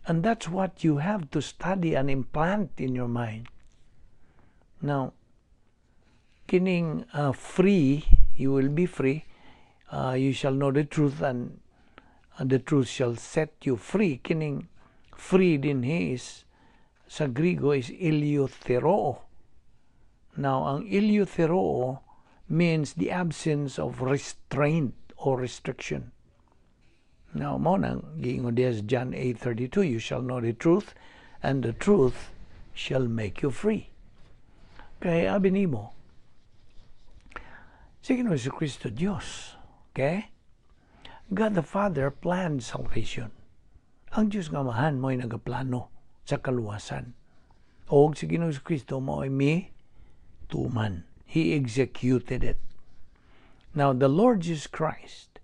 Speaker 1: And that's what you have to study and implant in your mind. Now, kining free, you will be free. You shall know the truth and "And the truth shall set you free." Kining "free" dinhi is sa Grigo is eleuthero. Now, ang eleuthero means the absence of restraint or restriction. Now, mao nang giingon diha sa John 8:32, "You shall know the truth, and the truth shall make you free." Kay abi nimo, si Ginoong Kristo Diyos, okay? God the Father planned salvation. Ang Diyos nga Amahan mo'y nagaplano sa kaluwasan. Og si Ginoong Kristo mo'y mi tuman. He executed it. Now, the Lord Jesus Christ,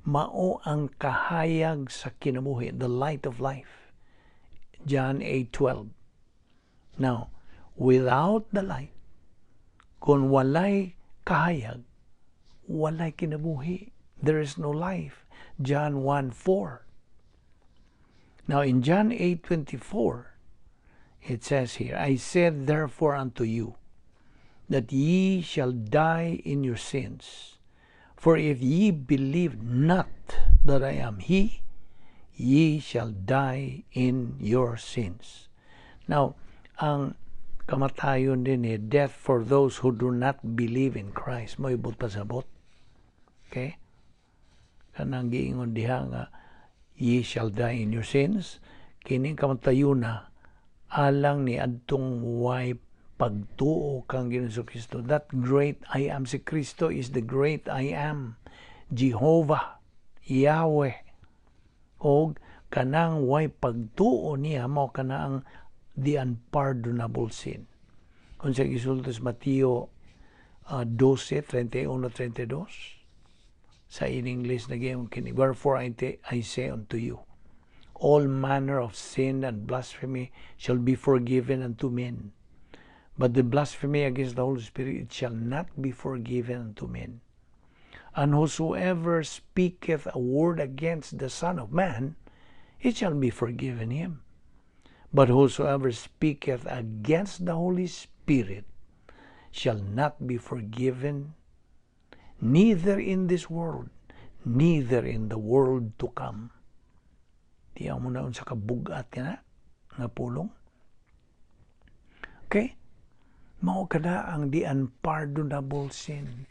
Speaker 1: mao ang kahayag sa kinabuhi, the light of life. John 8:12. Now, without the light, kung walay kahayag, walay kinabuhi. There is no life. John 1:4. Now, in John 8:24, it says here, "I said therefore unto you, that ye shall die in your sins. For if ye believe not that I am He, ye shall die in your sins." Now, ang kamatayon dinhi, death for those who do not believe in Christ. Mo'y pasabot. Okay? Kanang giingon diha nga "ye shall die in your sins," kining kamatayon na alang ni adtong way pagtuo kang Ginoong Kristo. That great I Am. Si Kristo is the great I Am. Jehovah, Yahweh. Og kanang way pagtuo niya mao kana ang the unpardonable sin. Kung sa gisulti sa Mateo 12, 31, 32, sa in English na kini, "Wherefore I say unto you, all manner of sin and blasphemy shall be forgiven unto men. But the blasphemy against the Holy Spirit, it shall not be forgiven unto men. And whosoever speaketh a word against the Son of Man, it shall be forgiven him. But whosoever speaketh against the Holy Spirit shall not be forgiven, neither in this world, neither in the world to come." Tiyaw mo na unsa kabugat na nga pulong. Okay? Mao kada ang the unpardonable sin.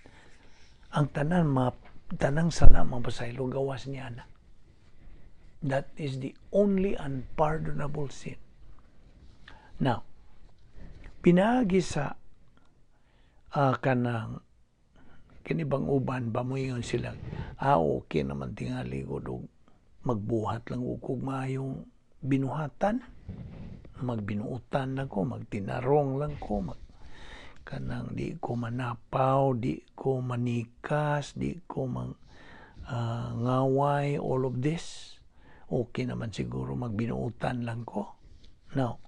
Speaker 1: Ang tanan ma tanang sala mapasaylo gawas niya na. That is the only unpardonable sin. Now, pinaagi sa kanang kinibang uban ba mo ingon sila, "Ah, okay naman tingali ko og magbuhat lang og maayong binuhatan, magbinuutan lang ko, magtinarong lang ko, mag kanang di ko manapaw, di ko manikas, di ko mang ngaway, all of this. Okay naman siguro magbinuutan lang ko." Now,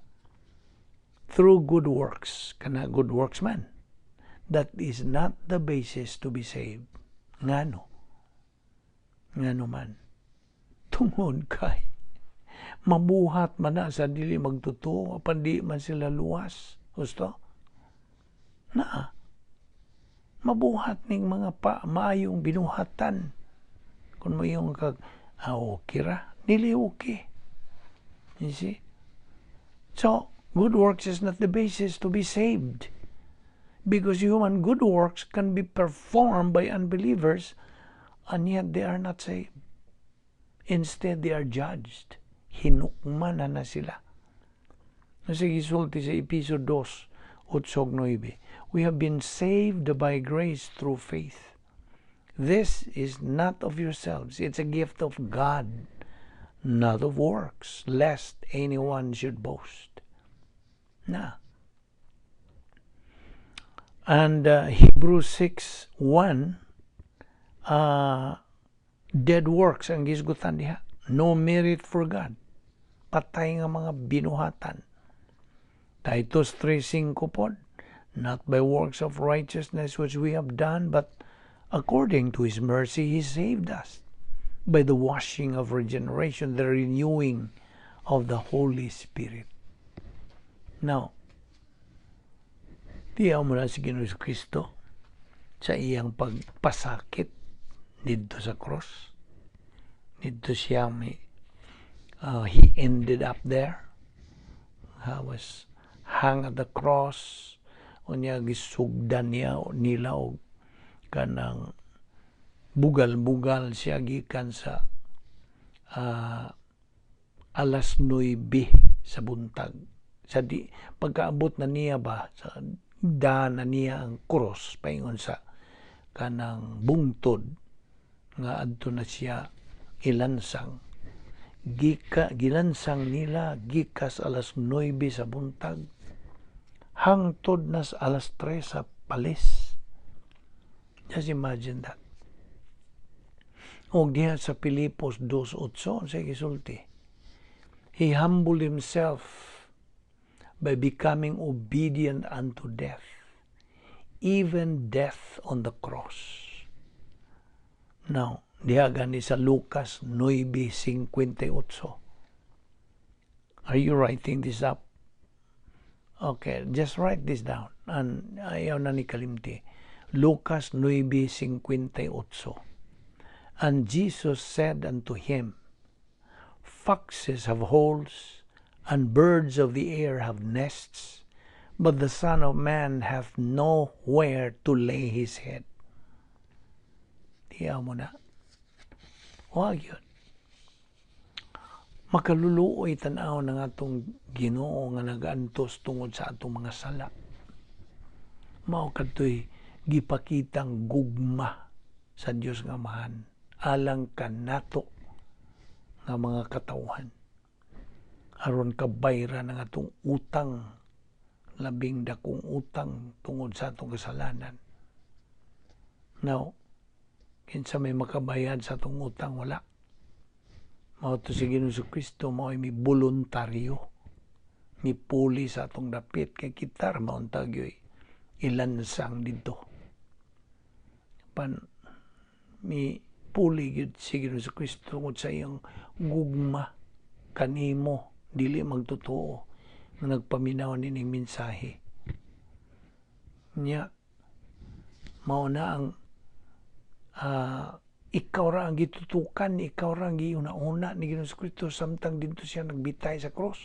Speaker 1: through good works, kana good works man, that is not the basis to be saved. Ngano? Ngano man? Tungod kay mabuhat man na sa dili magtotoo apan di man sila luwas. Gusto? Na mabuhat ning mga pa maayong binuhatan kung mo yung kag ah, okay ra, dili okay. You see? So good works is not the basis to be saved because human good works can be performed by unbelievers and yet they are not saved. Instead, they are judged. Hinukman na na sila. Sige, gisulti sa Episo 2, 8 9, "We have been saved by grace through faith. This is not of yourselves, it's a gift of God, not of works, lest anyone should boast." Na. And Hebrews 6:1, dead works ang gisgutan diha. No merit for God. Patay nga mga binuhatan. Titus 3:5 pod, "Not by works of righteousness which we have done, but according to His mercy He saved us by the washing of regeneration, the renewing of the Holy Spirit." Now, tiyaw mo na si Ginoong Kristo sa iyang pagpasakit dito sa cross. Didto siya may he ended up there. Was hung at the cross. Unya gisugdan niya nila og kanang bugal-bugal siya gikan sa alas 9 sa buntag. Sa di pagkaabot na niya ba sa da na niya ang cross paingon sa kanang bungtod nga adto na siya ilansang. Gika gilansang nila gikas alas 9 sa buntag hangtod na sa alas 3 sa palis. Just imagine that. Og diha sa Pilipos 2:8 sa gisulti, "He humbled himself by becoming obedient unto death, even death on the cross." Now, diha gani sa Lucas 9:58. Are you writing this up? Okay, just write this down. And ayaw na ni kalimti. Lucas 9:58. "And Jesus said unto him, 'Foxes have holes, and birds of the air have nests, but the Son of Man hath nowhere to lay his head.'" Tiyaw mo na. Wag yun. Makaluluoy tan-aw ng atong Ginoo nga nagaantos tungod sa atong mga sala. Mao kadtoy gipakitang gugma sa Dios nga Amahan alang kanato nga mga katawhan aron kabayran ang atong utang, labing dakong utang tungod sa atong kasalanan. Now, kinsa may makabayad sa atong utang? Wala. Mao to si Ginoong Kristo mao mi voluntaryo mi puli sa atong dapit kay kita ra mauntag yoy ilansang didto. Pan mi puli gyud si Ginoong Kristo tungod sa iyang gugma kanimo dili magtotoo nga nagpaminaw nining mensahe. Nya mao na ang ikaw ra ang gitutukan, ikaw ra ang giuna-una ni Ginoong Kristo samtang didto siya nagbitay sa cross.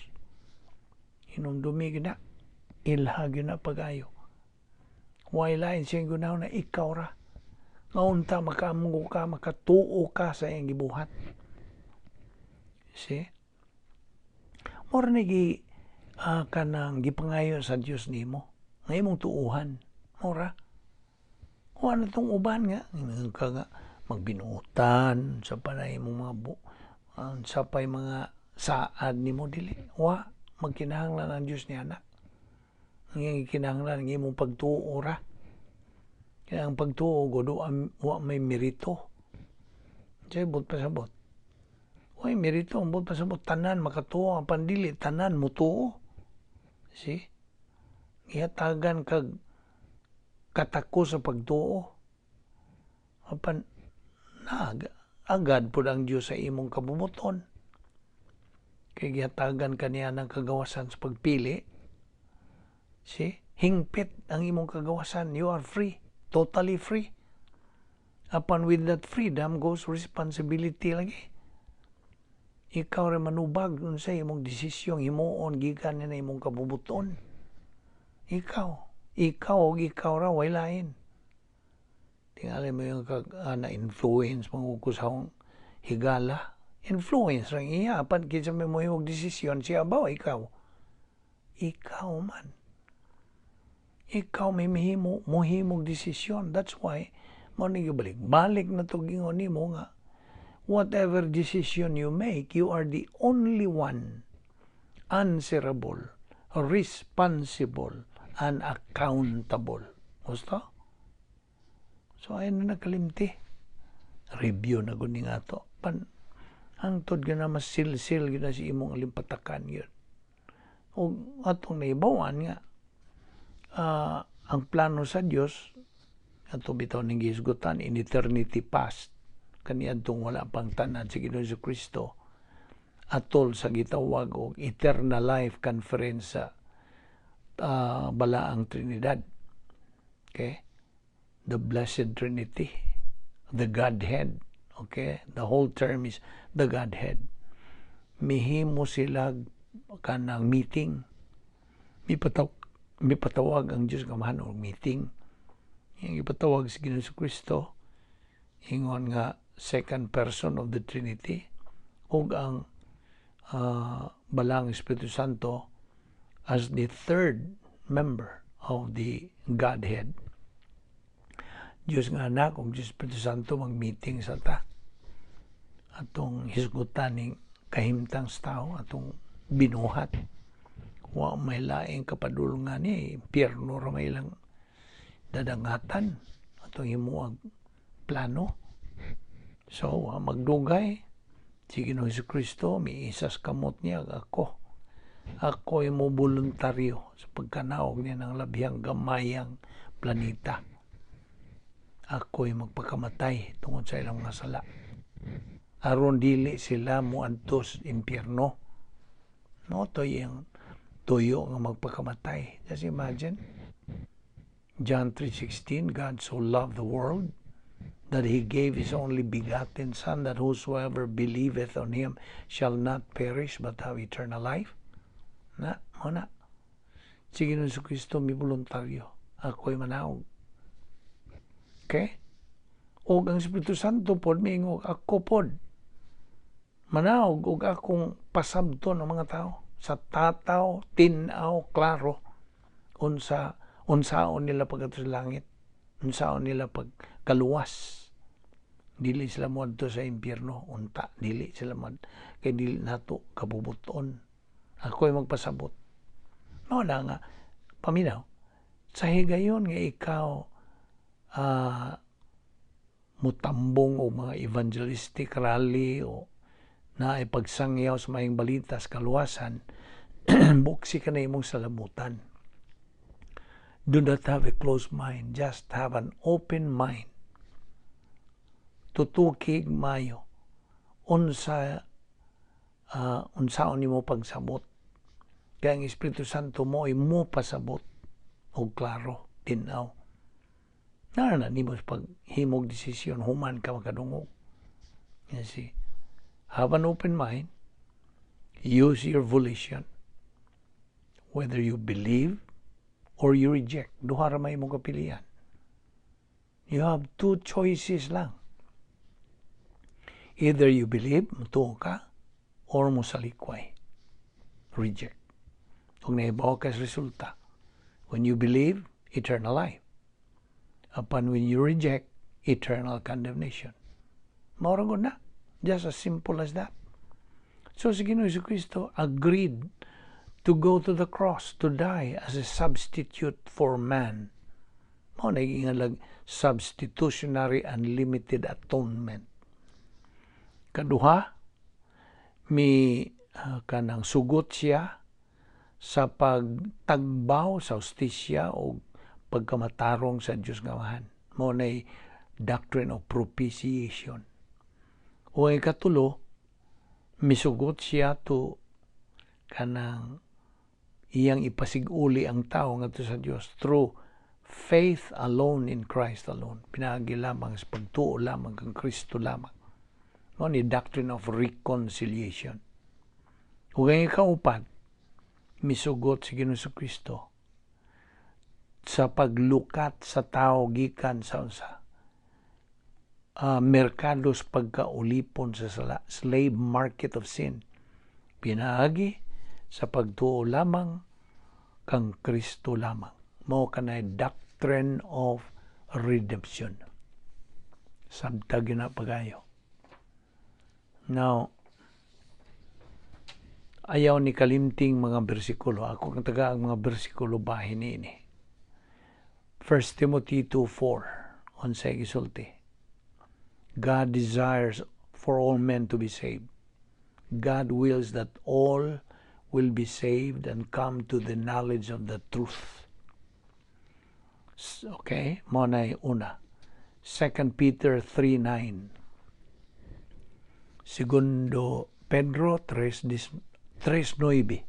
Speaker 1: Hinumdumi gyud na, ilha gyud na pag-ayo. Way lain siyang gunahon na ikaw ra. Nga unta makaamgo ka, makatuo ka sa iyang gibuhat. See? Mora ni gi kanang gipangayo sa Dios nimo nga imong tuuhan. Mora. Wa na tong uban nga ka nga magbinuotan sa panay imong mga sa pay mga saad nimo, dili. Wa magkinahanglan ang Dios niya na. Ang iyang gikinahanglan ang imong pagtuo ra. Kaya ang pagtuo gud wa may merito. Diyan but pasabot. Way merito ang buot pasabot, tanan makatuo ang pandili tanan mutuo. See? Gihatagan kag katako sa pagtuo. Apan nag agad pud ang Dios sa imong kabumuton. Kay gihatagan kaniya ng kagawasan sa pagpili. See? Hingpit ang imong kagawasan. You are free. Totally free. Apan with that freedom goes responsibility lagi. Ikaw ra manubag unsa imong desisyon himuon gikan na imong kabubuton. Ikaw, ikaw ug ikaw ra, way lain. Tingali mo yung kag na influence mo ko sa higala. Influence rang iya apan kinsa may mohimog desisyon, siya ba o ikaw? Ikaw man. Ikaw may mihimo mohimog desisyon. That's why mo ni balik. Balik na to gingon nimo nga whatever decision you make, you are the only one answerable, responsible, and accountable. Gusto? So, ayun na nakalimti. Review na gud ni nga to. Pan, hangtod ka na masilsil gyud na si imong alimpatakan yun. O atong naibawan nga, ang plano sa Dios ato bitaw ning gihisgutan in eternity past kaniadtong wala pang tanan si Ginoong Kristo atol sa gitawag og Eternal Life Conference sa Balaang Trinidad. Okay? The Blessed Trinity, the Godhead. Okay? The whole term is the Godhead. Mihimo sila kanang meeting. Mipatawag ang Diyos nga og meeting. Iyang ipatawag si Ginoong Kristo, ingon nga second person of the Trinity, ug ang Balaang Espiritu Santo as the third member of the Godhead. Diyos nga Anak ug Diyos Espiritu Santo mag-meeting sa ta. Atong hisgutan ning kahimtang sa tao, atong binuhat. Wa may laing kapadulngan ni, impyerno ra may lang dadangatan. Atong himuag plano. So, wa magdugay, si Ginoong Kristo, miisas kamot niya ako. Ako mo voluntaryo sa pagkanaog niya ng labihang gamayang planeta. Ako'y magpakamatay tungod sa ilang mga sala. Aron dili sila moadto sa impyerno. No, to yung tuyo nga magpakamatay. Just imagine. John 3:16, "God so loved the world that he gave his only begotten Son, that whosoever believeth on him shall not perish but have eternal life." Na, mao na. Si Ginoong Kristo mi voluntaryo. Ako'y manaog. Okay? Og ang Espiritu Santo pod miingog, "Ako pod manaog og akong pasabton ng mga tao sa tataw, tin-aw, klaro unsaon nila pagkadto sa langit, unsaon nila pagkaluwas. Dili sila moadto sa impyerno, unta dili sila mod kay dili nato kabubuton. Ako'y magpasabot." Mao na nga paminaw sa higayon nga ikaw mutambong o mga evangelistic rally o na ipagsangyaw sa maayong balita sa kaluwasan, buksi ka na imong salamutan. Do not have a closed mind, just have an open mind. Tutukig mayo unsaon nimo pagsabot. Kaya ang Espiritu Santo mo ay mo pasabot og klaro, tin-aw. Na na nimo paghimog desisyon human ka makadungog. You see? Have an open mind. Use your volition. Whether you believe or you reject, duha ra may imong kapilian. You have two choices lang. Either you believe, mutuo ka, or mosalikway. Reject. Kung nahibaw ka sa resulta, when you believe, eternal life. Upon when you reject, eternal condemnation. Mao ra na. Just as simple as that. So si Ginoong Kristo agreed to go to the cross, to die as a substitute for man. Mao na gingalag substitutionary unlimited atonement. Kaduha, mi kanang sugot siya sa pagtagbaw sa hustisya o pagkamatarong sa Dios nga Amahan. Mao na doctrine of propitiation. O ang ikatulo, misugot siya to kanang iyang ipasiguli ang tao ngadto sa Dios through faith alone in Christ alone. Pinaagi lamang sa pagtuo lamang kang Kristo lamang. Mao ni doctrine of reconciliation. Ug ang ikaupat, misugot si Ginoong Kristo sa paglukat sa tao gikan sa unsa? Merkado sa pagkaulipon sa sala, slave market of sin. Pinaagi sa pagtuo lamang kang Kristo lamang. Mao kanay doctrine of redemption. Sabtag yun na pagayo. Now, ayaw ni kalimting mga bersikulo. Ako kang taga ang mga bersikulo bahin ni ini. 1 Timothy 2:4, unsay gisulti? God desires for all men to be saved. God wills that all will be saved and come to the knowledge of the truth. Okay? Mao na una. 2 Peter 3:9. Segundo Pedro 3:9.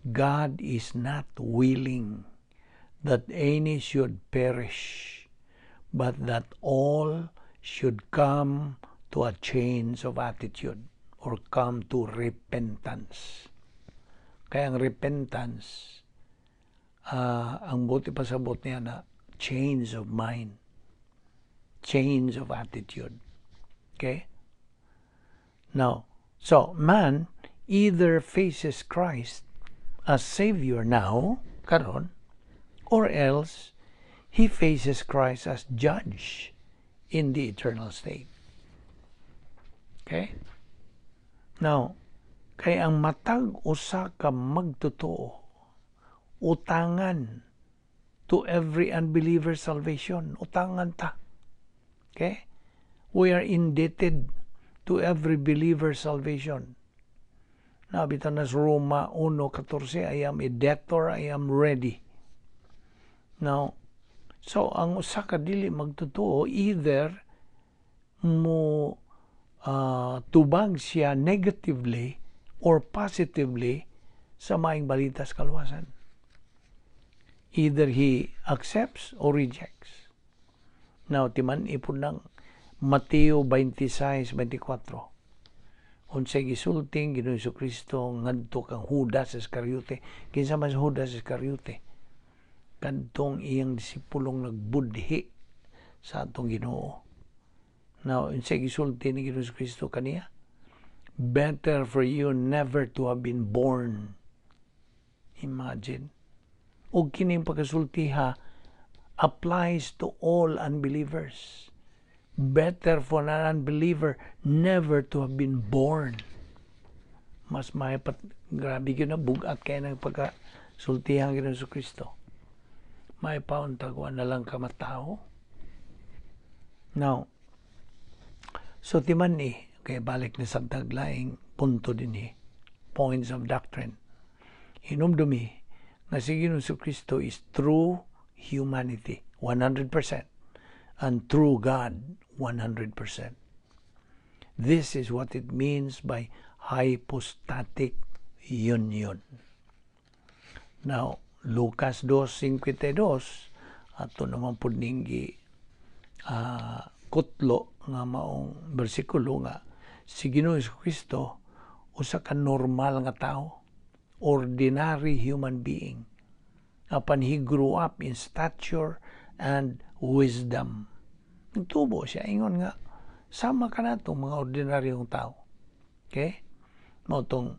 Speaker 1: "God is not willing that any should perish, but that all should come to a change of attitude or come to repentance. Kaya ang repentance, ang buot ipasabot niya na change of mind, change of attitude. Okay? Now, so man either faces Christ as Savior now, karon, or else he faces Christ as judge in the eternal state. Okay? Now, kay ang matag usa ka magtotoo, utangan to every unbeliever salvation. Utangan ta. Okay? We are indebted to every believer salvation. Naa bitaw na sa Roma 1:14, "I am a debtor, I am ready." Now, so ang usa ka dili magtotoo, either mo tubag siya negatively or positively sa Maayong Balita sa kaluwasan. Either he accepts or rejects. Now, timan-i pud nang Mateo 26:24. Unsay gisulti Ginoong Kristo ngadto kang Judas Iscariote? Kinsa man si Judas Iscariote? Kadtong iyang disipulong nagbudhi sa atong Ginoo. Now, unsay gisulti ni Ginoong Kristo kaniya? "Better for you never to have been born." Imagine. Og kining pagkasultiha applies to all unbelievers. Better for an unbeliever never to have been born. Mas may pat, grabe gyud na bugat kay nang pagkasultihan Ginoong Kristo. May pauntag na lang ka matao. Now, so timan-i, kay balik ni sa taglaing punto dinhi, points of doctrine. Hinumdumi nga si Ginoong Kristo is true humanity, 100%, and true God, 100%. This is what it means by hypostatic union. Now, Lucas 2:52, ato naman pud ning gi kutlo nga maong bersikulo nga si Ginoong Kristo usa ka normal nga tao, ordinary human being. Apan he grew up in stature and wisdom. Nagtubo siya, ingon nga, sama ka na mga ordinaryong tao. Okay? Mao tong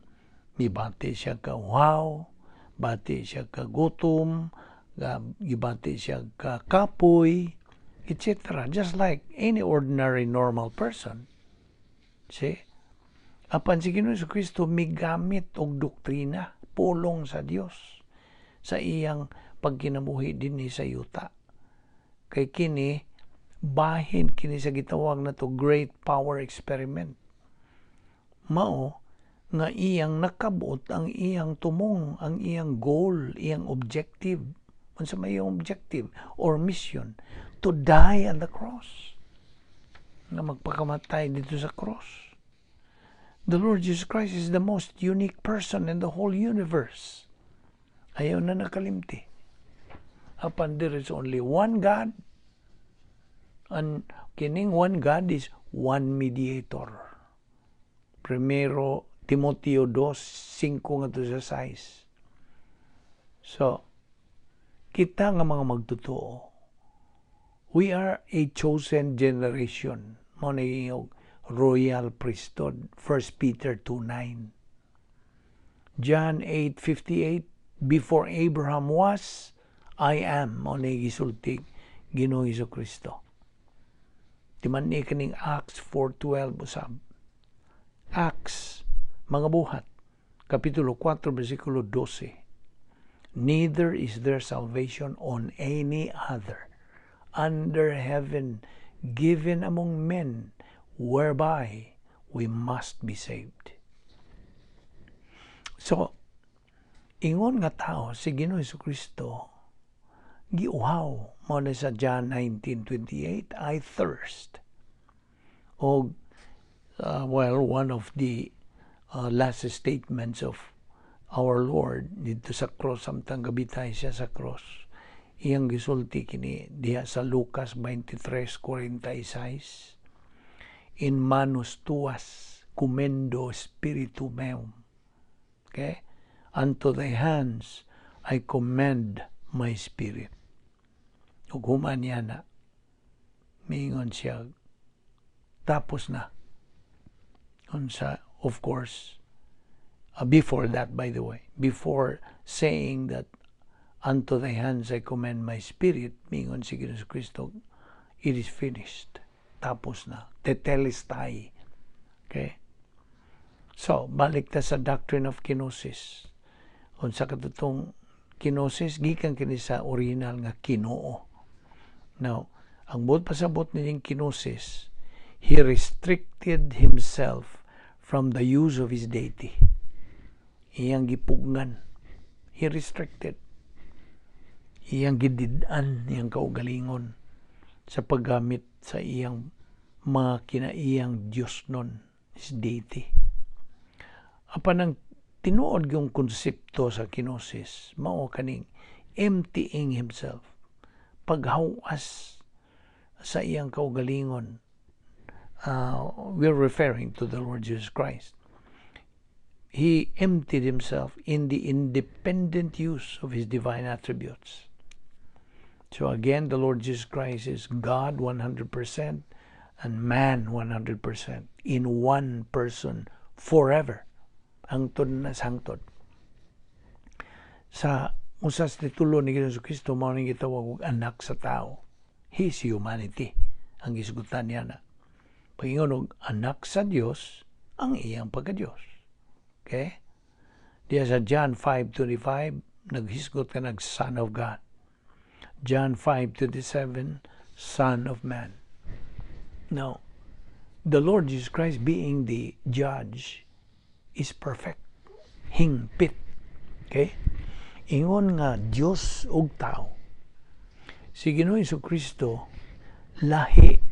Speaker 1: mibati siya ka wow, bati siya ka gutom, gibati siya ka kapoy, etc. Just like any ordinary normal person. See? Apan si Ginoong Kristo migamit og doktrina, pulong sa Dios sa iyang pagkinabuhi dinhi sa yuta. Kay kini bahin kini sa gitawag na to great power experiment. Mao nga iyang nakabot ang iyang tumong, ang iyang goal, iyang objective. Unsa may iyang objective or mission? To die on the cross. Nga magpakamatay didto sa cross. The Lord Jesus Christ is the most unique person in the whole universe. Ayaw na nakalimti. Apan there is only one God, and kining one God is one mediator. Primero Timoteo 2:5 ngadto sa 6. So, kita nga mga magtotoo, we are a chosen generation. Mao na yung royal priesthood, 1 Peter 2:9. John 8:58, "Before Abraham was, I am." Mao na gisulti Ginoong Kristo. Timan-i kaning Acts 4:12 usab. Acts, Mga Buhat, Kapitulo 4, versikulo 12. "Neither is there salvation on any other under heaven given among men whereby we must be saved." So, ingon nga tao, si Ginoong Kristo, giuhaw. Mao na sa John 19:28, "I thirst." O, well, one of the last statements of our Lord didto sa cross, samtang gabitay siya sa cross. Iyang gisulti kini diha sa Lucas 23:46, "In manus tuas commendo spiritum meum." Okay? "Unto thy hands I commend my spirit." Ug human niya na, miingon siya, "Tapos na." Unsa, of course, before that, by the way, before saying that, "Unto thy hands I commend my spirit," mingon si Ginoong Kristo, "It is finished." Tapos na. Tetelestai. Okay? So, balik ta sa doctrine of kenosis. Unsa katong kenosis, gikan kini sa original nga kinoo. Now, ang buot pasabot nining kenosis, he restricted himself from the use of his deity. Iyang gipugngan. He restricted. Iyang gidid-an iyang kaugalingon sa paggamit sa iyang mga kinaiyang Diyos nun, his deity. Apan ang tinuod yung konsepto sa kenosis, mao kaning emptying himself, paghawas sa iyang kaugalingon. We're referring to the Lord Jesus Christ. He emptied himself in the independent use of his divine attributes. So again, the Lord Jesus Christ is God 100% and man 100% in one person forever. Hangtod na sa hangtod. Sa usa sa titulo ni Ginoong Kristo, mao ning gitawag og anak sa tao. His humanity ang gisgutan niya na. Pagingon og anak sa Dios, ang iyang pagka-Dios. Okay? Diya sa John 5:25, naghisgot ka nag Son of God. John 5:27, Son of Man. Now, the Lord Jesus Christ, being the judge, is perfect. Hingpit. Okay? Ingon nga Dios ug tao. Si Ginoong Kristo lahi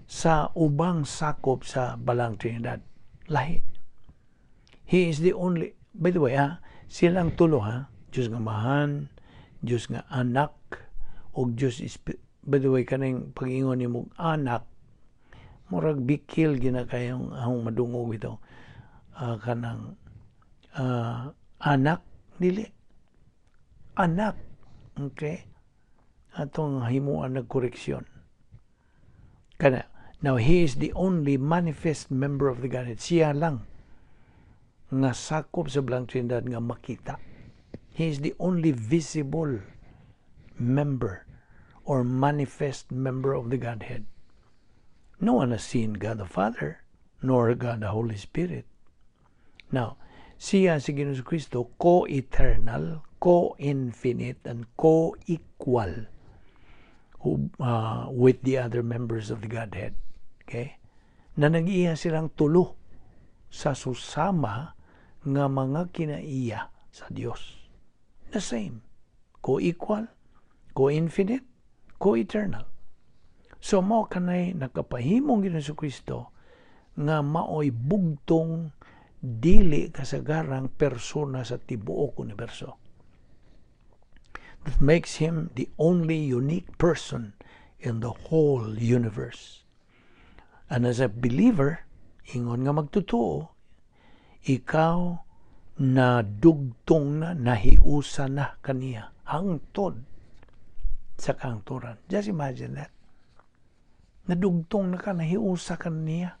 Speaker 1: sa ubang sakop sa Balang Trinidad. Lahi. He is the only, by the way, ha, silang tulo ha, Diyos nga Amahan, Diyos nga Anak, o Diyos, by the way, kaning pag-ingon nimo anak, murag bikil gina kayong ahong madungog ito. Kanang anak, dili. Anak. Okay? Atong himuan nagkoreksyon. Kana, now he is the only manifest member of the Godhead. Siya lang nga sakop sa Balang Trinidad nga makita. He is the only visible member or manifest member of the Godhead. No one has seen God the Father nor God the Holy Spirit. Now, siya si Ginoong Kristo, co-eternal, co-infinite, and co-equal with the other members of the Godhead. Okay? Na nag-iya silang tulo sa susama nga mga kinaiya sa Dios. The same. Co-equal, co-infinite, co-eternal. So mao kanay nakapahimong Ginoong Kristo nga maoy bugtong dili kasagarang persona sa tibuok universo. That makes him the only unique person in the whole universe. And as a believer, ingon nga magtotoo, ikaw na dugtong na nahiusa na kaniya hangtod sa kahangturan. Just imagine that. Nadugtong na ka, nahiusa ka niya.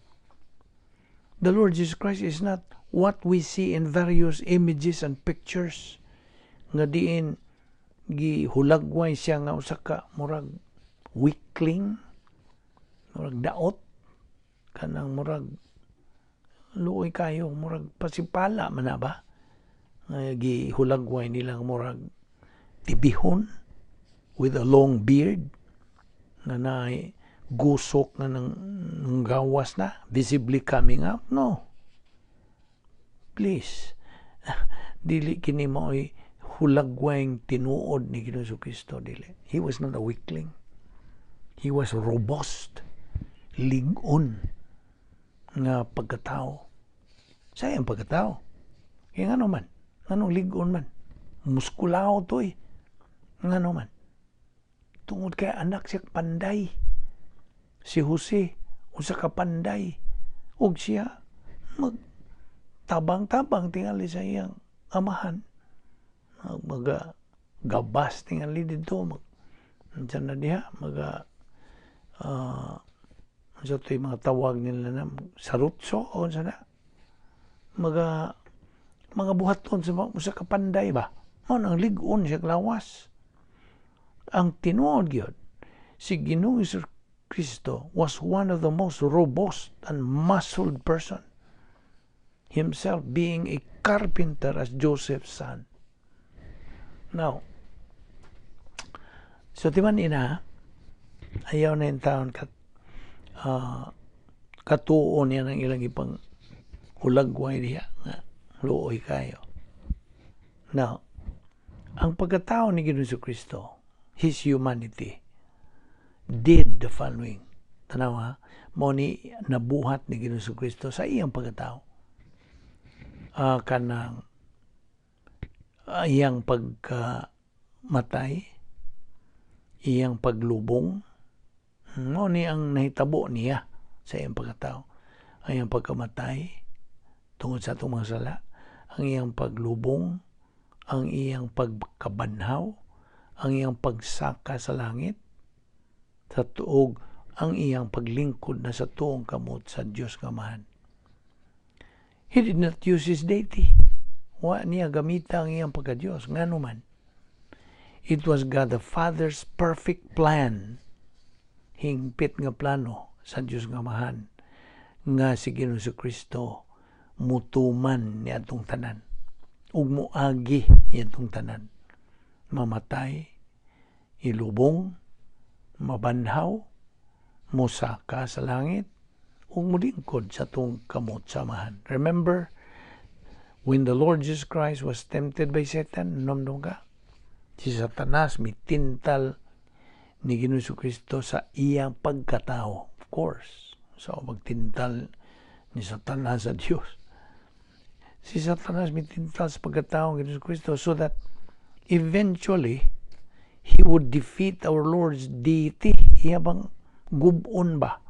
Speaker 1: The Lord Jesus Christ is not what we see in various images and pictures nga diin gihulagway siya nga usa ka murag weakling, murag daot, kanang murag luoy kayo, murag pasipala man na ba nga gihulagway nilang murag tibihon with a long beard nga naay gusok nga nang gawas na, visibly coming out. No, please, dili kini maoy hulagwayng tinuod ni Ginoong Kristo. Dili. He was not a weakling. He was robust, lig-on nga pagkatao sa iyang pagkatao. Kaya ngano man, nganong lig-on man, muskulao to eh, ngano man. Tungod kay anak siya panday. Si Jose, usa ka panday. Ug siya mag tabang-tabang tingali sa iyang amahan. Maga gabas tingali didto, mag unsa na diha, maga unsa to'y mga tawag nila na sarutso o unsa na, maga mga buhaton sa usa ka panday ba. Mao nang lig-on siya lawas. Ang tinuod gyud, si Ginoong Kristo was one of the most robust and muscled person, himself being a carpenter as Joseph's son. Now, so timan ina, ayaw na yung taon kat katuo niya ng ilang ipang hulagway diha nga luoy kayo. Now, ang pagkatao ni Ginoong Kristo, His humanity, did the following. Tanawa, mo ni nabuhat ni Ginoong Kristo sa iyang pagkatao. Kanang iyang pagkamatay, iyang paglubong, mo ni ang nahitabo niya sa iyang pagkatao. Ang iyang pagkamatay tungod sa atong mga sala, ang iyang paglubong, ang iyang pagkabanhaw, ang iyang pagsaka sa langit, sa tuog ang iyang paglingkod na sa tuong kamot sa Dios nga Amahan. He did not use his deity. Wa niya gamita ang iyang pagka-Diyos. Ngano man? It was God the Father's perfect plan. Hingpit nga plano sa Diyos nga Amahan nga si Ginoong Kristo mutuman ni atong tanan ug muagi ni atong tanan, mamatay, ilubong, mabanhaw, mosaka sa langit ug molingkod sa tuong kamot sa Amahan. Remember when the Lord Jesus Christ was tempted by Satan, namdom ka? Si Satanas mitintal ni Ginoong Kristo sa iyang pagkatao. Of course. So, magtintal ni Satanas sa Dios. Si Satanas mitintal sa pagkatao ng Ginoong Kristo so that eventually he would defeat our Lord's deity. Iya bang gubon ba?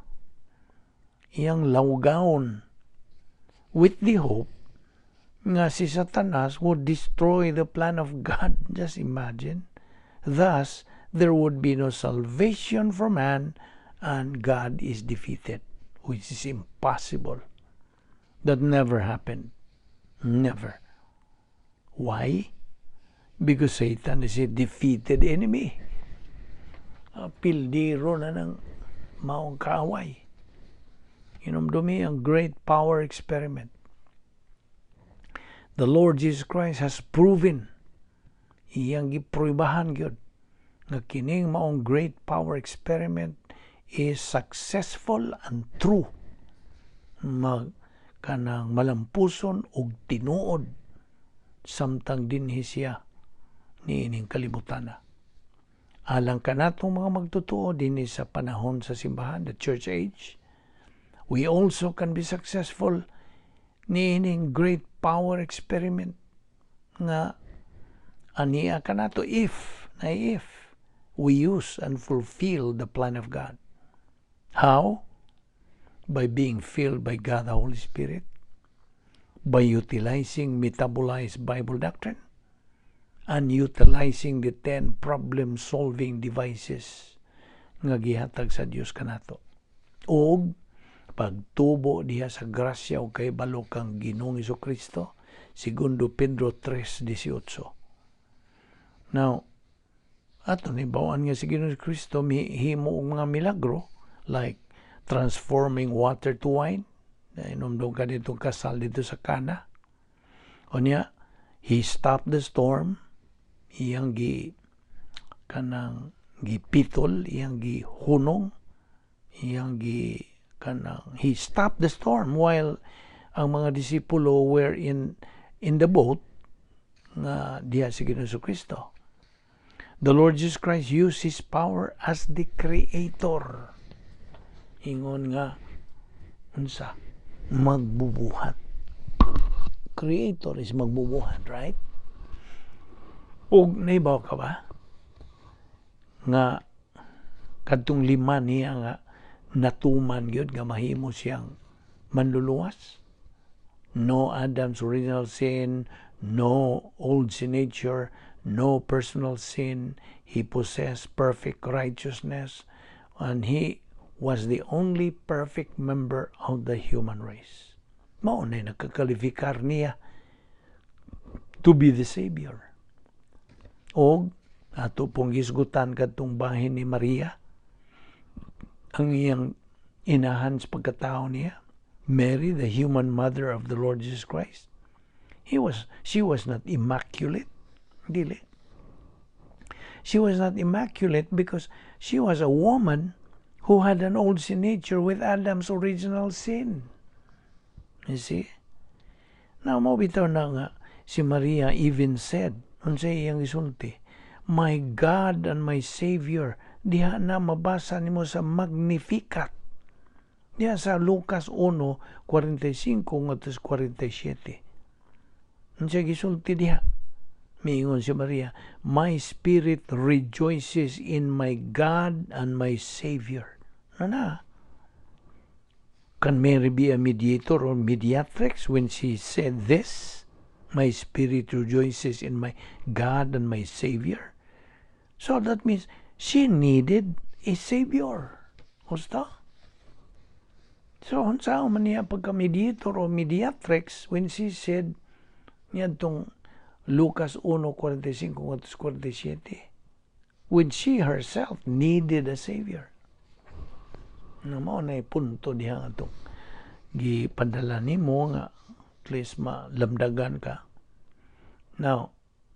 Speaker 1: Iyang lawgaon with the hope nga si Satanas would destroy the plan of God. Just imagine. Thus, there would be no salvation for man and God is defeated, which is impossible. That never happened. Never. Why? Because Satan is a defeated enemy. Pildiro na ng maong kaaway. Inomdumi ang great power experiment. The Lord Jesus Christ has proven, iyang gipruibahan gyud nga kining maong great power experiment is successful and true, mag kanang malampuson og tinuod samtang dinhi siya niining kalibutana. Alang kanatong mga magtotoo dinhi sa panahon sa simbahan, the church age, we also can be successful niining great power experiment nga ania kanato if na if we use and fulfill the plan of God. How? By being filled by God the Holy Spirit, by utilizing metabolized Bible doctrine, and utilizing the 10 problem-solving devices nga gihatag sa Dios kanato. Og pagtubo diha sa grasya o kahibalo kang Ginoong Kristo, segundo Pedro 3:18. Now, ato ni bawaan nga si Ginoong Kristo mihimo og mga milagro like transforming water to wine. Inomdom ka dito, kasal dito sa Cana. Unya, he stopped the storm. Iyang gi kanang gipitol, iyang gihunong, iyang gi kanang he stopped the storm while ang mga disipulo were in the boat nga diha si Ginoong Kristo. The Lord Jesus Christ used His power as the Creator. Ingon nga unsa? Magbubuhat. Creator is magbubuhat, right? Ug naibaw ka ba nga Kadtong lima niya nga natuman gyud nga mahimo siyang manluluwas. No Adam's original sin, no old sin nature, no personal sin. He possessed perfect righteousness and he was the only perfect member of the human race. Mao na nagkakalifikar niya to be the Savior. Og ato pong gisgutan kadtong bahin ni Maria, ang iyang inahan sa pagkatao niya, Mary, the human mother of the Lord Jesus Christ. She was not immaculate. Dili. She was not immaculate because she was a woman who had an old sin nature with Adam's original sin. You see? Now, mao bitaw na nga, si Maria even said, unsay iyang isulti, "My God and my Savior," diha na mabasa nimo sa Magnificat. Diha sa Lucas 1:45 ngadto 47. Unsay gisulti diha? Miingon si Maria, "My spirit rejoices in my God and my Savior." Na na. Can Mary be a mediator or mediatrix when she said this? "My spirit rejoices in my God and my Savior." So that means she needed a Savior. Gusto? So, unsa man niya pagka-mediator o mediatrix when she said niadtong Lucas 1:45 47, when she herself needed a Savior? Na mao na punto diha atong gipadala nimo nga at least malamdagan ka. Now,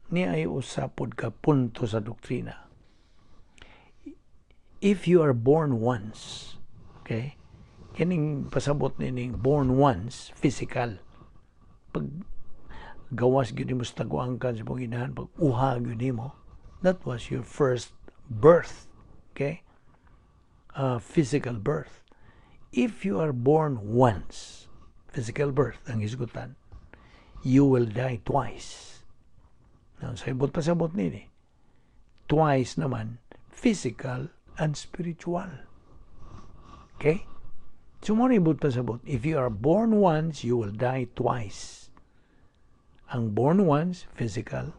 Speaker 1: ni ay usa pod ka punto sa doktrina. If you are born once, okay? Kining pasabot nining born once, physical. Pag gawas gyud nimo sa taguangkan sa imong, pag uha gyud nimo, that was your first birth, okay? Physical birth. If you are born once, physical birth ang hisgutan, you will die twice. Now, sa ibot pasabot nini, twice naman, physical and spiritual. Okay? So, mao ibot pasabot. If you are born once, you will die twice. Ang born once, physical.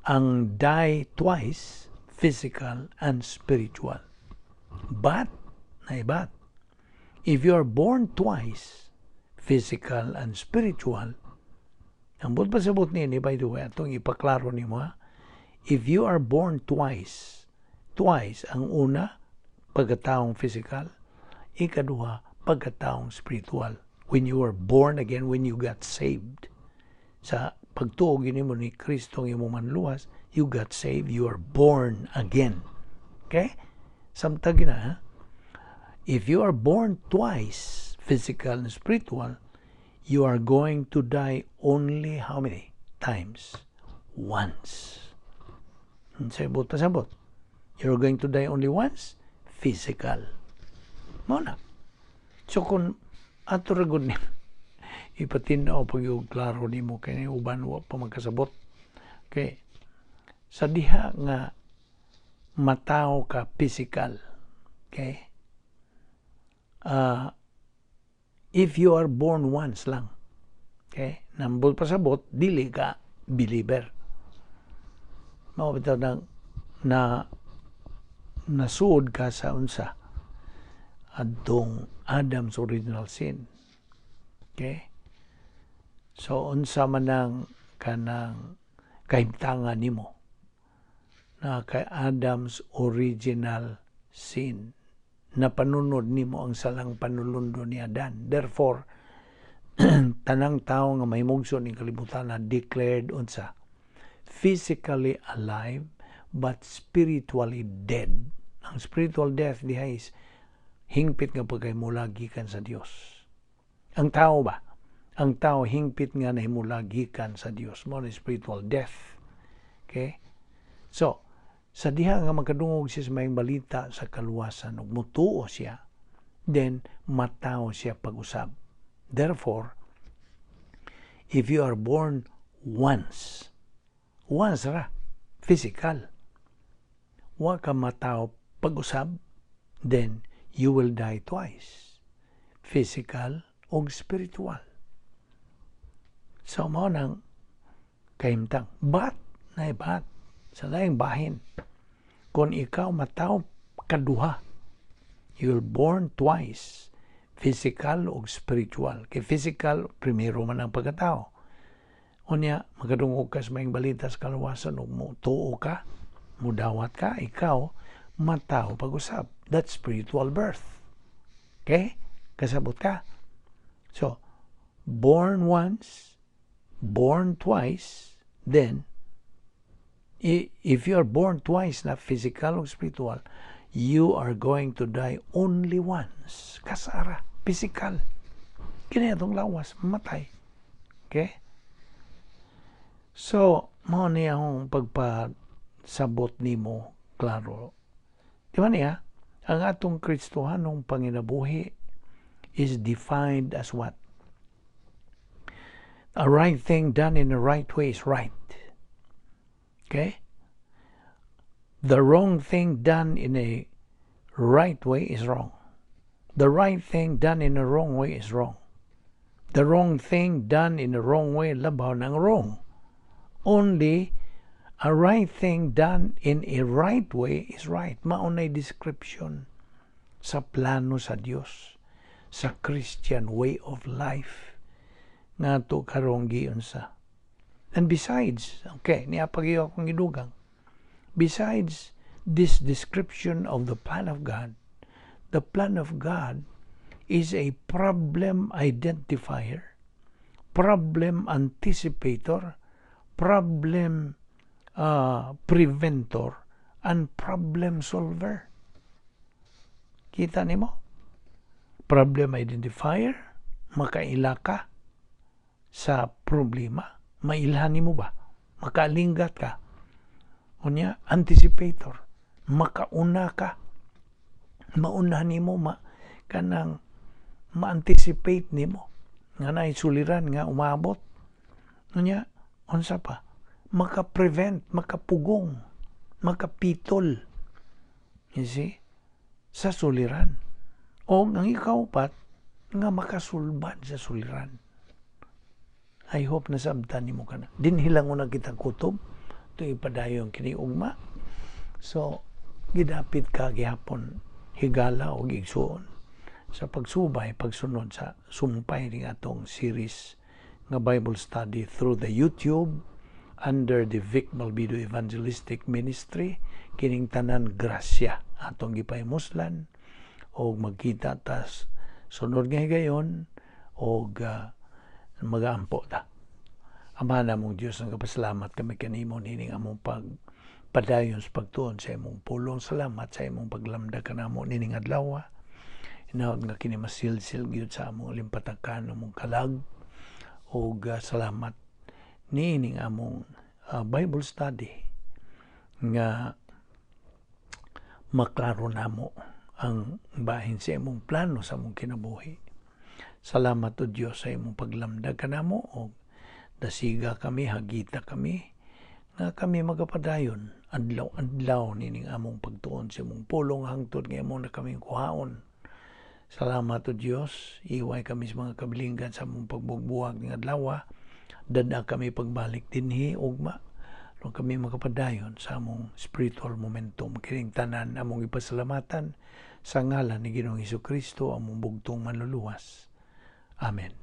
Speaker 1: Ang die twice, physical and spiritual. But, na but, if you are born twice, physical and spiritual, ang buot pasabot nini, by the way, atong ipaklaro nimo ha, if you are born twice, twice, ang una, pagkataong physical, ikaduha, pagkataong spiritual. When you were born again, when you got saved, sa pagtuo mo ni Kristo ang imong manluwas, you got saved, you are born again. Okay? Samtang na, ha? If you are born twice, physical and spiritual, you are going to die only how many times? Once. Sabot pa sabot. You're going to die only once? Physical. Mao na. So kung ato ra gud ni ipatin-aw pag yung klaro nimo kay uban wa pa magkasabot. Okay. Sa diha nga matawo ka physical. Okay? If you are born once lang. Okay? Nambol pasabot, dili ka believer. Mao bitaw nang na nasuod ka sa unsa adtong Adam's original sin. Okay? So unsa man ang kanang kahimtangan nimo na kay Adam's original sin, napanunod nimo ang salang panulundo ni Adan. Therefore, tanang tao nga mahimugso ning kalibutan na declared unsa? Physically alive but spiritually dead. Ang spiritual death diha is hingpit nga pagkahimula gikan sa Dios. Ang tao ba? Ang tao hingpit nga nahimula gikan sa Dios. Mao ni spiritual death. Okay? So, sa diha nga makadungog siya sa maayong balita sa kaluwasan ug mutuo siya, then matawo siya pag-usab. Therefore, if you are born once, once ra, physical, wa ka matawo pag-usab, then you will die twice. Physical o spiritual. So, mao nang kahimtang. But, na but, sa laing bahin, kung ikaw mataw kaduha, you will born twice, physical o spiritual. Kay physical, primero man ang pagkatao. Unya, makadungog ka sa maayong balita sa kaluwasan ug mo tuo ka, mudawat ka, ikaw, mataw pag-usab. That's spiritual birth. Okay? Kasabot ka? So, born once, born twice, then, if you are born twice na physical or spiritual, you are going to die only once. Kasara, physical. Kini atong lawas, matay. Okay? So, mao ni akong pagpasabot nimo klaro. Di ba niya? Ang atong Kristohanong panginabuhi is defined as what? A right thing done in the right way is right. Okay? The wrong thing done in a right way is wrong. The right thing done in a wrong way is wrong. The wrong thing done in the wrong way, labaw ng wrong. Only a right thing done in a right way is right. Maunay description sa plano sa Dios, sa Christian way of life nga to karong giunsa. And besides, okay, niya pag akong gidugang. Besides this description of the plan of God, the plan of God is a problem identifier, problem anticipator, problem preventor, and problem solver. Kita nimo? Problem identifier, makaila ka sa problema. Mailhan nimo ba? Makalinggat ka. Unya, anticipator, makauna ka. Mauna nimo ma kanang ma-anticipate nimo nga naay suliran nga umabot. Unya, unsa pa? Maka-prevent, makapugong, makapitol. You see? Sa suliran. O ang ikaupat, nga makasulbad sa suliran. I hope nasabtan nimo kana. Dinhi lang una kita kutob to ipadayon kini ugma. So, gidapit ka gihapon higala o igsuon sa pagsubay, pagsunod sa sumpay ning atong series nga Bible study through the YouTube under the Vic Malbido Evangelistic Ministry. Kining tanan grasya atong gipahimuslan og magkita tas sunod nga higayon og magaampo ta. Ama namong Dios, nagapasalamat kami kanimo nining among pag padayon sa pagtuon sa imong pulong. Salamat sa imong paglamda kanamo nining adlaw. Hinaot nga kini masilsil gyud sa among limpatakan, among kalag, ug salamat niining among Bible study nga maklaro namo ang bahin sa imong plano sa among kinabuhi. Salamat o Dios sa imong paglamdag kanamo og dasiga kami, hagita kami nga kami magapadayon adlaw-adlaw nining among pagtuon sa imong pulong hangtod nga imo na kaming kuhaon. Salamat o Dios, iway kami sa mga kabilinggan sa among pagbugbuwag ning adlaw. Dada kami pagbalik dinhi ugma aron kami makapadayon sa among spiritual momentum. Kining tanan among ipasalamatan sa ngalan ni Ginoong Hesus Kristo, among bugtong manluluwas. Amen.